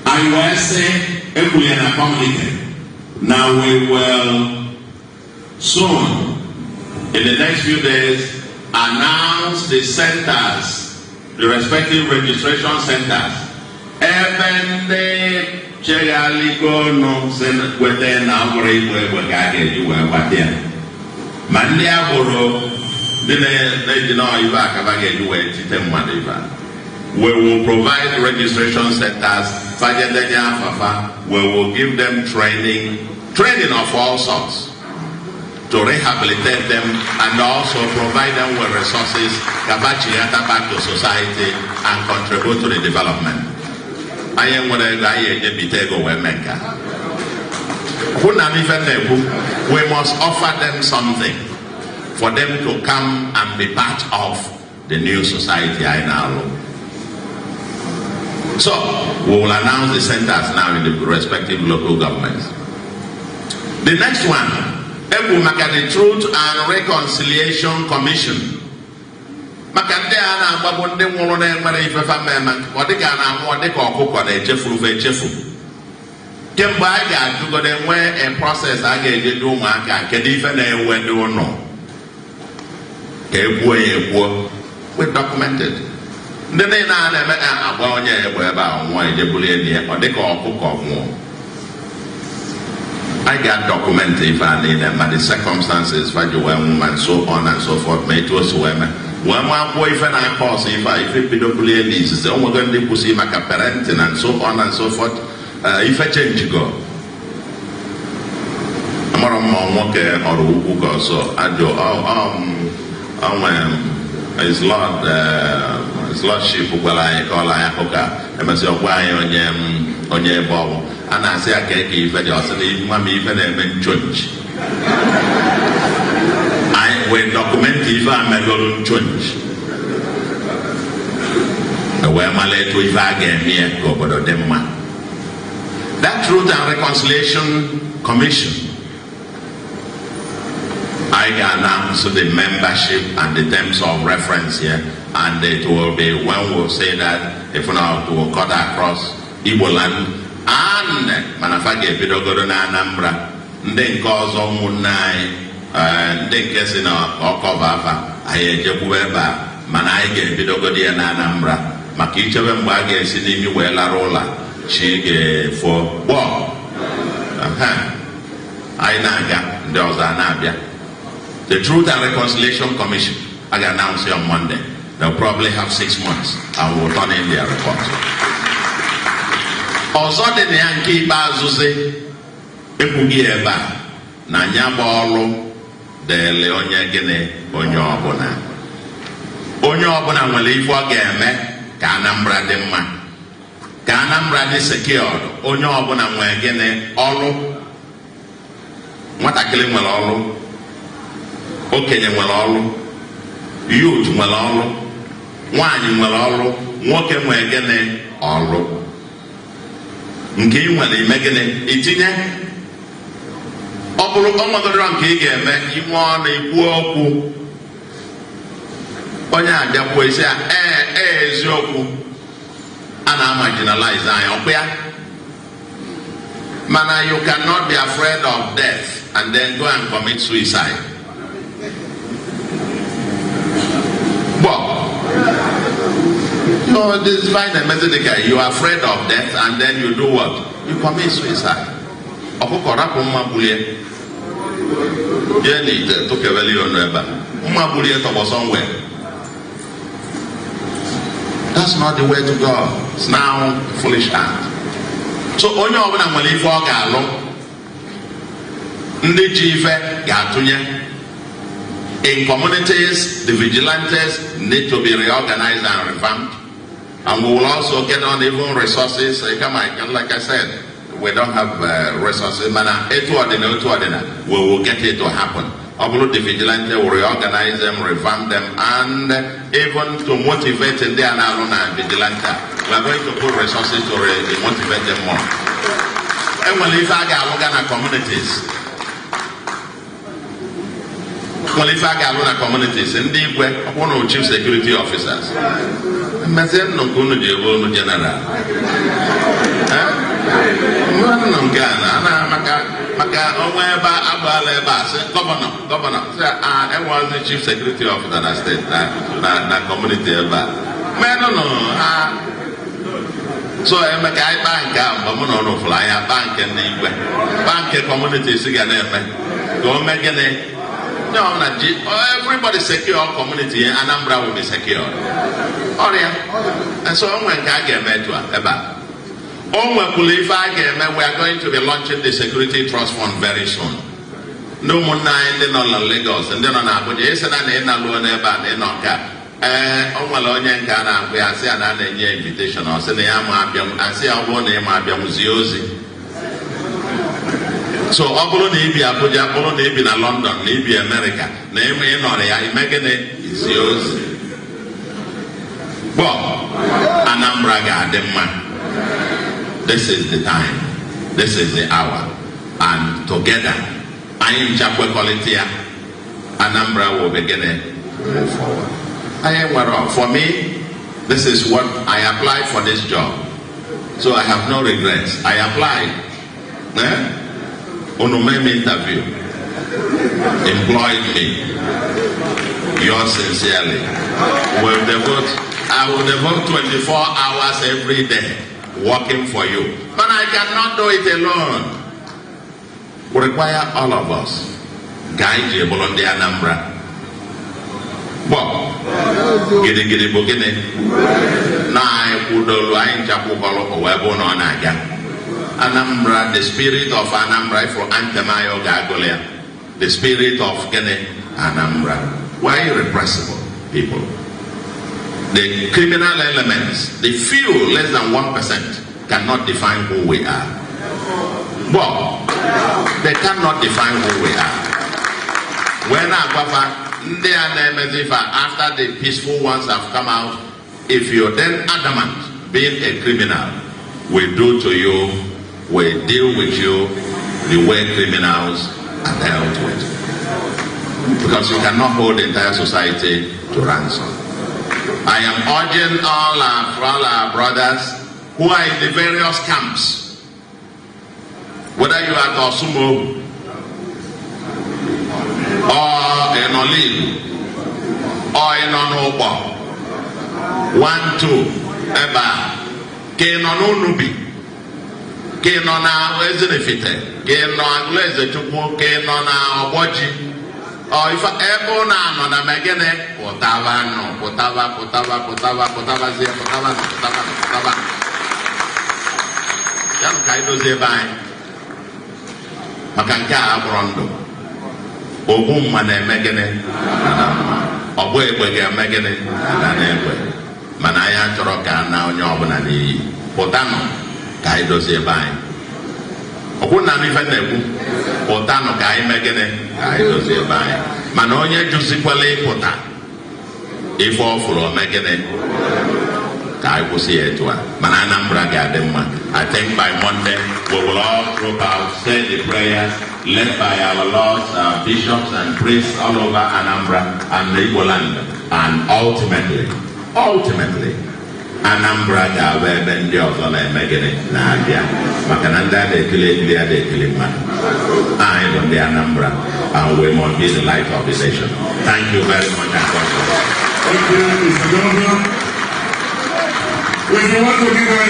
I will say, ekwulie na communique, now we will soon, in the next few days, announce the centers, the respective registration centers. Ebe ndị cheghaligonu si kweta na ọ bụrụ igbo egbe ka a ga-eji wee gbata ya. Ma ndị agboro ndị na-eji nọọ ibe akaba ga-eji wee tite mmadụ ibe a. We will provide registration centers, Fajedenya Afafa. We will give them training, training of all sorts, to rehabilitate them and also provide them with resources, kabachiata back to society and contribute to the development. Anyị nwere ego anyị ejebite ego wee mee nke a. Hụ na m ife na-ekwu, we must offer them something for them to come and be part of the new society anyị na-alụ. So, we will announce the centers now in the respective local governments. The next one, ekwu maka the Truth and Reconciliation Commission. Maka ndị a na-agbagbu ndị nwụrụ na-enwere ifefa mmemme, ọ dịka a na-anwụ ọ dịka ọkụkọ na-echefuru echefu. Kemgbe a ga-ajụgodo nwee a process a ga-ejeju ụmụaka kedu ife na-ewe ndị ụlọ ka egbuo ya egbuo. We documented. Ndị niile a na-eme agba onye egbe ebe a nwụọ ejeburu enyi ya ọ dịka ọkụkọ nwụọ. I got document ife a niile ma the circumstances fa ji wee nwụ and so on and so forth ma etu o si wee mee wee ma kwuo ife na-akọ ọsọ ife a ife bido bulie n'izizi o nwego ndị kwụsị maka parenting and so on and so forth, ife chenjigo amara mma nwoke ọrụ ukwu ka ọsọ ajọ O nwere his lordship gwara anyị ka ọla anyị akụkọ a, emesịa ọgwa anyị onye onye ebe ọbụ a na-asị ya ka eke ife dị, ọsị na nwa m ife na-eme nchonchi. Anyị wee document ife a megoro nchonchi, wee mara etu ife a ga-eme ya ka obodo dị mma. That Truth and Reconciliation Commission, I announce the membership and the terms of reference here, and it will be when we'll say that if not, it will cut across Igbo land and mana fa ga-ebidogoro na Anambra. Ndị nke ọzọ, ụmụnne anyị, ndị nke si na ọkọba afa anyị ejekwuba ebe a, mana anyị ga-ebidogoro ya na Anambra maka ichebe mgbe a ga-esi n'imi wee lara ụlọ, chi ga-efo gbọọ. Anyị na-aga, ndị ọzọ a na-abịa. The Truth and Reconciliation Commission, I can announce it on Monday. They'll probably have 6 months and will turn in their report. Ọzọ dị na ya nke ikpeazụ, ekwughị ebe a na anya gba ọrụ dịrị onye gịnị, onye ọbụla. Onye ọbụla nwere ife ọ ga-eme ka Anambra dị mma, ka Anambra dị secured. Onye ọbụla nwere gịnị, ọrụ. Nwatakịrị nwere ọrụ, okenye nwere ọrụ, youth nwere ọrụ, nwaanyị nwere ọrụ, nwoke nwere gịnị, ọrụ. Nke ị nwere ime gịnị, itinye. Ọ bụrụ ọ nwegoro nke ị ga-eme, inwe ọnụ ikwu okwu, onye abịakwuo isi ya, ee ee, eziokwu, a na-marginalize anyị, ọkwa ya? Mana you cannot be afraid of death and then go and commit suicide. But no, this fine method, you are afraid of death and then you do what? You commit suicide. Ọkụkọ rapụ mma gbulie jee n'ite tụkewele ya ọnụ ebe a, mma gbulie tọgbọ somewhere. That's not the way to go. It's now foolish act. So onye ọbụla nwere ife ọ ga-alụ. Ndị ji ife ga-atụnye. In communities, the vigilantes need to be reorganized and revamped, and we will also get on even resources. Like I said, we don't have resources, mana etu ọdịna otu ọdịna, we will get it to happen. Ọ bụrụ the vigilante, will reorganize them, revamp them, and even to motivate ndị a na-alụ na vigilante, we are going to put resources to motivate them more. Enwere ife a ga-alụga na communities, nwere ife a ga-alụ na communities. Ndị igwe, ọkwụ na chief security officers, mmezie nnụ nke unu ji ebe unu general nnụ nke a na ana maka ọnwa ebe agbaala ebe a, sị governor, governor sị a enweghịzi chief security officer na steeti na community ebe a menụnụ ha. So eme ka anyị kpaa nke a mgbe mụ na ụnụ fụrụ anya, kpaa nke ndị igwe, kpaa nke community si ga na-eme ka o mee gịnị. No, na ji everybody secure community, Anambra will be secure. Ọrịa and so o nwere nke a ga-eme etu a ebe a. O nwekwuru ife a ga-eme. We are going to be launching the Security Trust Fund very soon. Ndị ụmụnne anyị ndị nọ na Lagos, ndị nọ na Abuja, ịsị na ị na-alụọ n'ebe a na ịnọ nke a, ee, o nwere onye nke a na-agwa ya, asị ya na a na-enye invitation, ọ sị na ya ma abịa. Asị ya, ọ bụrụ na ị ma abịanwuzie ozi. So ọ bụrụ na ibi Abuja, bụrụ na ibi na London, na ibi America, na ime ịnọrọ ya, ime gịnị, zie ozi. Gbọ Anambra ga-adị mma. This is the time, this is the hour, and together anyị ncha kwekọrịta ya, Anambra will begin to move forward. Anyị nwere, for me, this is what I applied for, this job, so I have no regrets. I applied, eh? Unu mee m interview, employed me. Yours sincerely will devote, I will devote 24 hours every day working for you, but I cannot do it alone. We require all of us ka anyị ji bụrụ ndị Anambra. Gbọ gidigidi bụ gịnị na anyị kwudolu, anyị nchakwụkọrọ, o wee bụ na ọ na-aga. Anambra, the spirit of Anambra, ifuru anthem anyị ọ ga-agụlụ ya, the spirit of gịnị, Anambra. We are irrepressible people. The criminal elements, the few, less than 1%, cannot define who we are. Well, they cannot define who we are. When Agwafa, ndị a na-emezi ife a, after the peaceful ones have come out, if you're then adamant being a criminal, we do to you, we deal with you the way criminals are dealt with. Because you cannot hold the entire society to ransom. I am urging all our brothers who are in the various camps, whether you are at Osumo or in Olive or in Onukpo, one, two, ebe a, ka ị nọ n'Unubi, ka ị nọ na Ezinifite, ka ị nọ Agụlụezechukwu, ka ị nọ na Ọgbọji, ọ ife ebe ụ na-anọ na megịnị, pụtaba nụ, pụtaba, pụtaba, pụtaba, pụtabazie, pụtaba nụ, pụtaba nụ, pụtaba nụ. Ya nụ ka anyị dozie ebe anyị, maka nke a abụrụ ndụ. Ogbu mma na-eme gịnị? Na mma. Ọgbọ egbe ga-eme gịnị? Na egbe. Mana anyị achọrọ ka a na onye ọbụla n'iyi. Pụtanụ ka anyị dozie ebe anyị. Ọkwụ na ife na-ekwu, pụtanụ ka anyị mee gịnị? Ka anyị dozie ebe anyị. Mana onye jụzikwala ịpụta, ife ọ fụrụ ome gịnị? Ka anyị kwụsị ya etu a. Mana Anambra ga-adị mma. I think by Monday we will all group out, say the prayers led by our lords, our bishops and priests all over Anambra and the Igbo land, and ultimately Anambra ga-abụ ebe ndị ọzọ na-eme gịnị? Na-abịa, maka na ndị a na-ekili ekili a na-ekili mmadụ. Anyị bụ ndị Anambra, and we must be the light of the nation. Thank you very much and God bless. Thank you, Mr. Governor. If you want to give a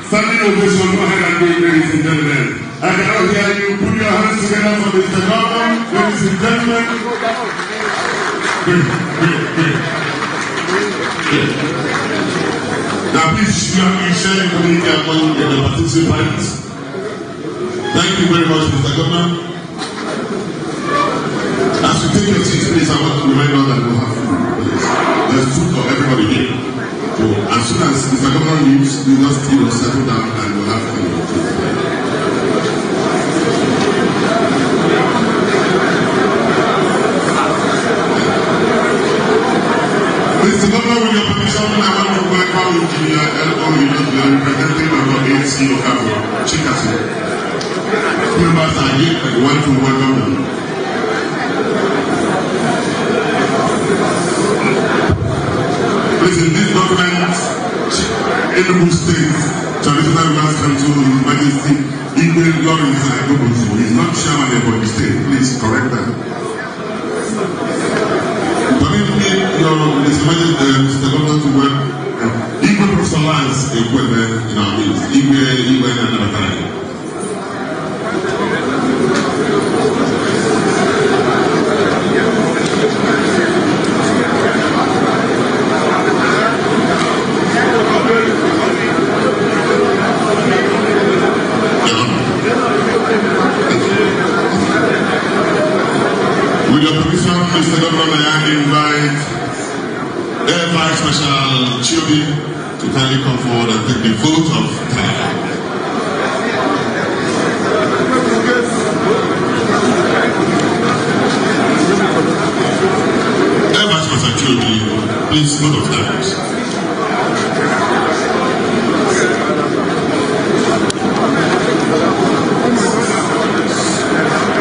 standing ovation, go ahead and do it, ladies and gentlemen. I cannot hear you. Put your hands together for Mr. Governor, ladies and gentlemen. Great, great, great. Great. Now, please, you share the community among the participants. Thank you very much, Mr. Governor. As you take your seats, please, I want to remind all that we'll have food. Please. There's food for everybody here. So as soon as Mr. Governor leaves, you just settle down and we'll have food. Mr. Governor, with your permission, I want to welcome Engineer L.O. Yunus, representing Dr. A.C. Okafor, Chikasi. Members are here and we want to welcome them. Please, in this document, Enugu State Traditional Rulers Council, His Majesty Igwe Lawrence Agogozu is not chairman of the state. Please correct that. Permit me, your His Majesty, Mr. Governor, to welcome Igwe Professor Lance Ekweme in our midst. Igwe Igwe Nanabatari. With your permission, Mr. Governor, may I invite Air Vice Marshal Chiobi to kindly come forward and take the vote of thanks. Air Vice Marshal Chiobi, please, vote of thanks.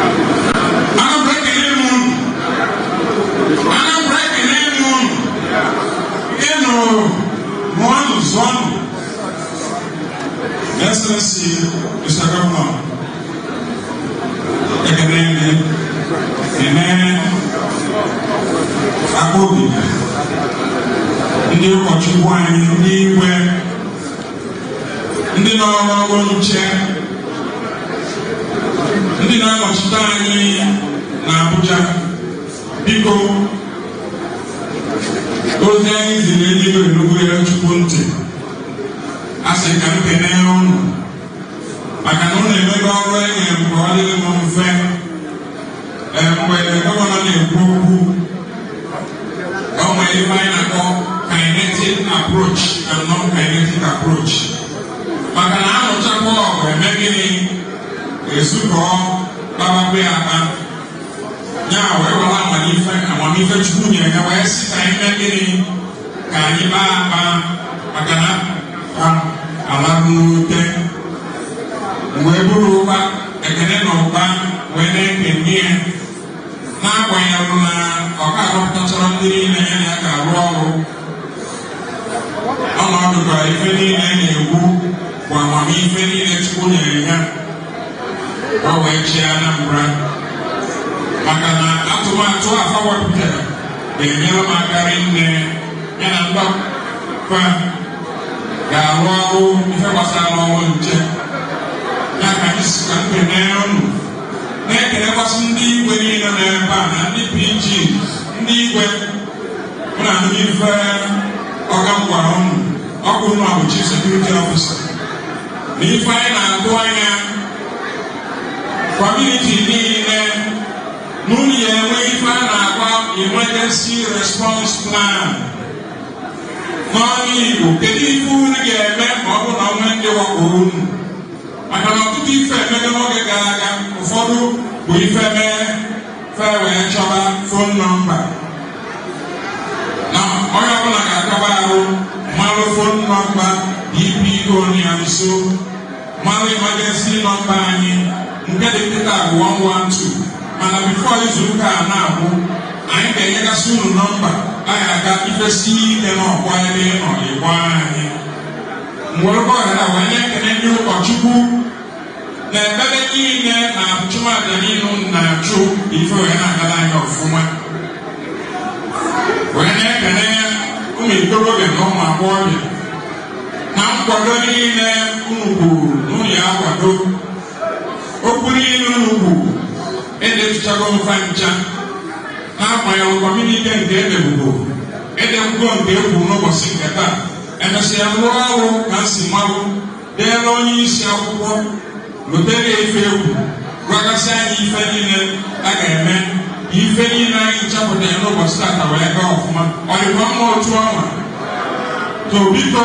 Anambra, ekele m unu. Anambra, ekele m unu. Ịnụ mụọnụ zụọnụ. Excellency, Mr. Governor, ekele m gị. Kene Akpobi, ndị ụkọchukwu anyị, ndị igwe, ndị nọ n'ọrụ nche, ndị na-anọchite anyị na Abuja, biko, ozi anyị ziri eluigwe erugo ya Chukwu ntị. A sị ka m kene unu maka na unu emego ọrụ e nyere m ka ọ dịrị m mfe. Ee, mgbe gọvanọ na-ekwu okwu nwere ife anyị na-akpọ kinetic approach and non-kinetic approach, maka na anụchakwa ọgụ, eme gịnị, ezukọ, kpawakwa ya akpa ya, wee were amamife Chukwu nyere ya wee sị ka anyị mee gịnị, ka anyị kpaa akpa, maka na ha alarụ n'ute wee bụrụ ụba ekene na ụba wee na-ekene ya, n'agbanyeghị na ọ ka arọpụtachara ndị niile ya na ya ga-arụ ọrụ. Ọnọdụ ka ife niile na-ekwu bụ amamife niile Chukwu nyere ya ka o wee chịa Anambra, maka na atụmatụ afa wepụtara ga-enyere m aka rinne. Ya na ndọkwa ga-arụ ọrụ ife gbasara ọrụ nche ya, ka anyị si ka nkene unu, na-ekelekwasị ndị igwe niile nọ ebe a na ndị PG, ndị igwe mụ na ndị ife ọga m gwara unu ọkụ unu bụ chief security officer na ife anyị na-atụ anya community niile n'ụlọ ya enwe ife a na-akpọ emergency response plan. N'ọnụ Igbo, kedu ife unu ga-eme ma ọ bụrụ na onwe ndị wakporo unu? Maka na ọtụtụ ife emego n'oge gara aga, ụfọdụ bụ ife mee fe wee chọba phone number, na onye ọbụla ga-akaba arụ malụ phone number DPO ya nso, malụ emergency number anyị nke dị nkịta bụ 112. Mana before izu ụka a na-abụ, anyị ga-enyegasị unu number anyị aga ifesi ike n'ọkwa ebe ị nọ ịgba anyị. Mgbe ohere wee na-ekene ndị ụkọchukwu na ekpere niile na achụmaja niile unu na-achụ, ife wee na-agara anyị ọfụma. Wee na-ekene ụmụ ikorobịa na ụmụ agbọghọbịa na nkwado niile unu kwuru na unu ya akwado okwu niile unu kwuru. Edetuchago mfa ncha, n'agbanyeghị communique nke edebugo edebugo nke ekwu n'ụbọchị nke taa. Emesịa rụọ ọrụ ka m si marụ, deere onye isi akwụkwọ, lotere ya ife egwu, gwagasị anyị ife niile a ga-eme ka ife niile anyị chọpụtara n'ụbọchị tata wee gaa ọfụma. Ọ dịkwa mma otu ọnwa to. Biko,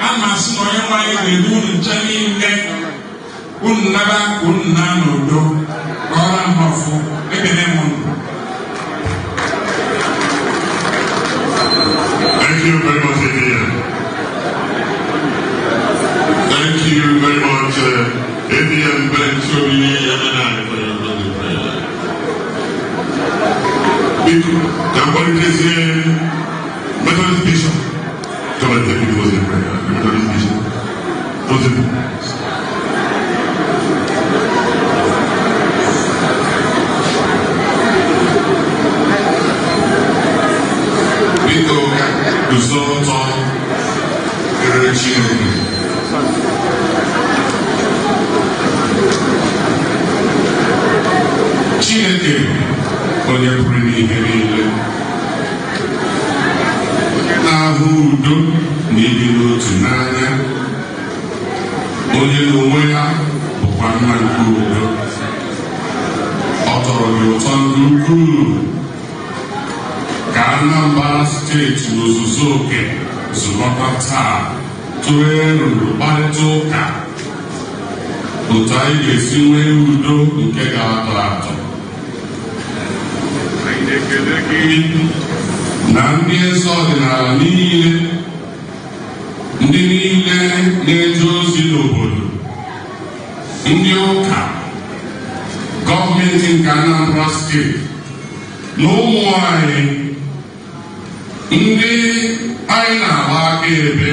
a na-asị na onye nwe anyị ga-edu unu nche niile, unu naba ka unu na n'udo, ka ọ ra mma ọfụ. Ekene m unu. Thank you very much, ABM. Thank you very much, ABM Ben Chobile Yamanai, for your closing prayer. Biko, ka mkpọlitezie Methodist Bishop. Come and take the closing prayer. Methodist Bishop. Closing prayers. Biko, guzo ọtọ kere Chineke. Chineke onye pụrụ n'ihe niile, na-ahụ udo na ịdị n'otu n'anya, onye n'onwe ya bụkwa nna nke udo, ọ tọrọ gị ụtọ nke ukwuu ka Anambra Steeti n'ozuzu oke zukọta taa, tụrụ eruru, kparịta ụka otu anyị ga-esi nwee udo nke ga-atọ atọ. Anyị na-ekele gị na ndị eze ọdịnala niile, ndị niile na-eje ozi n'obodo, ndị ụka, gọọmenti nke Anambra Steeti na ụmụ anyị ndị anyị na-agba aka ebe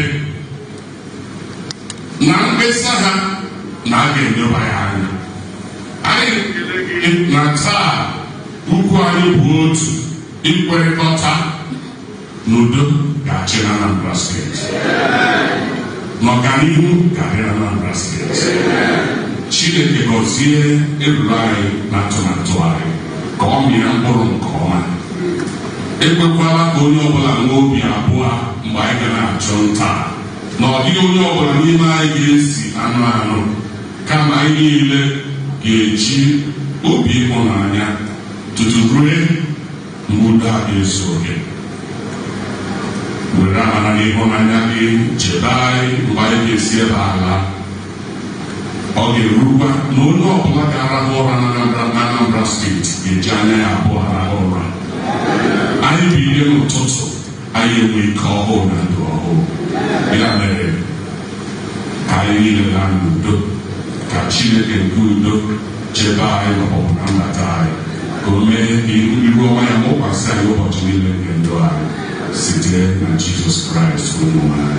na mkpesa ha na a ga-enyeba ya anya. Anyị na-ekele gị na taa ukwu anyị bụ otu ikwekọrịta n'udo ga-achị na Anambra Steeti, n'ọganihu ga-adị na Anambra Steeti. Chineke gọzie eruru anyị na atụmatụ anyị ka ọ mịa mkpụrụ nke ọma. Ekwekwala ka onye ọbụla nwee obi abụọ mgbe anyị ga na-achụ nta, na ọ dịghị onye ọbụla n'ime anyị ga-esi anụ anụ, kama anyị niile ga-eji obi ịhụnanya tutu rue mgbe udo a ga-ezu oke. Were amara na ịhụnanya gị chebe anyị mgbe anyị ga-esi ebe ala. Ọ ga-erukwa na onye ọbụla ga-arahụ ụra na Anambra Steeti ga-eji anya ya abụọ arahụ ụra. Anyị bilie n'ụtụtụ, anyị enwe ike ọhụụ na ndụ ọhụụ. Ya mere, ka anyị niile laa n'udo, ka Chineke nke udo chebe anyị n'ọpụpụ na mbata anyị, ka o mee ka iru ọma ya mụkwasị anyị ụbọchị niile nke ndụ anyị, site na Jizọs Kraịst Onyenwe anyị.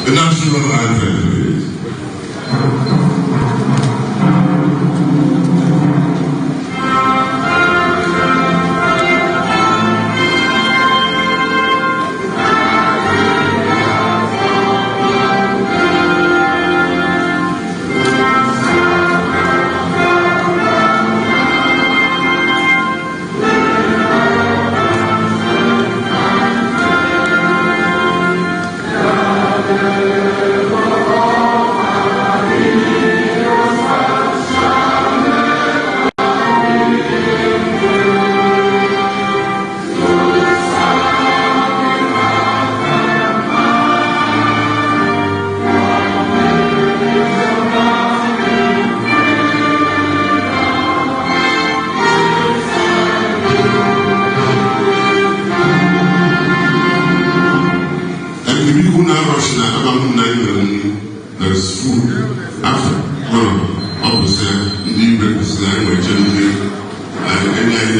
The national anthem, please. And the people now rushing out, there's food after. Well, obviously, the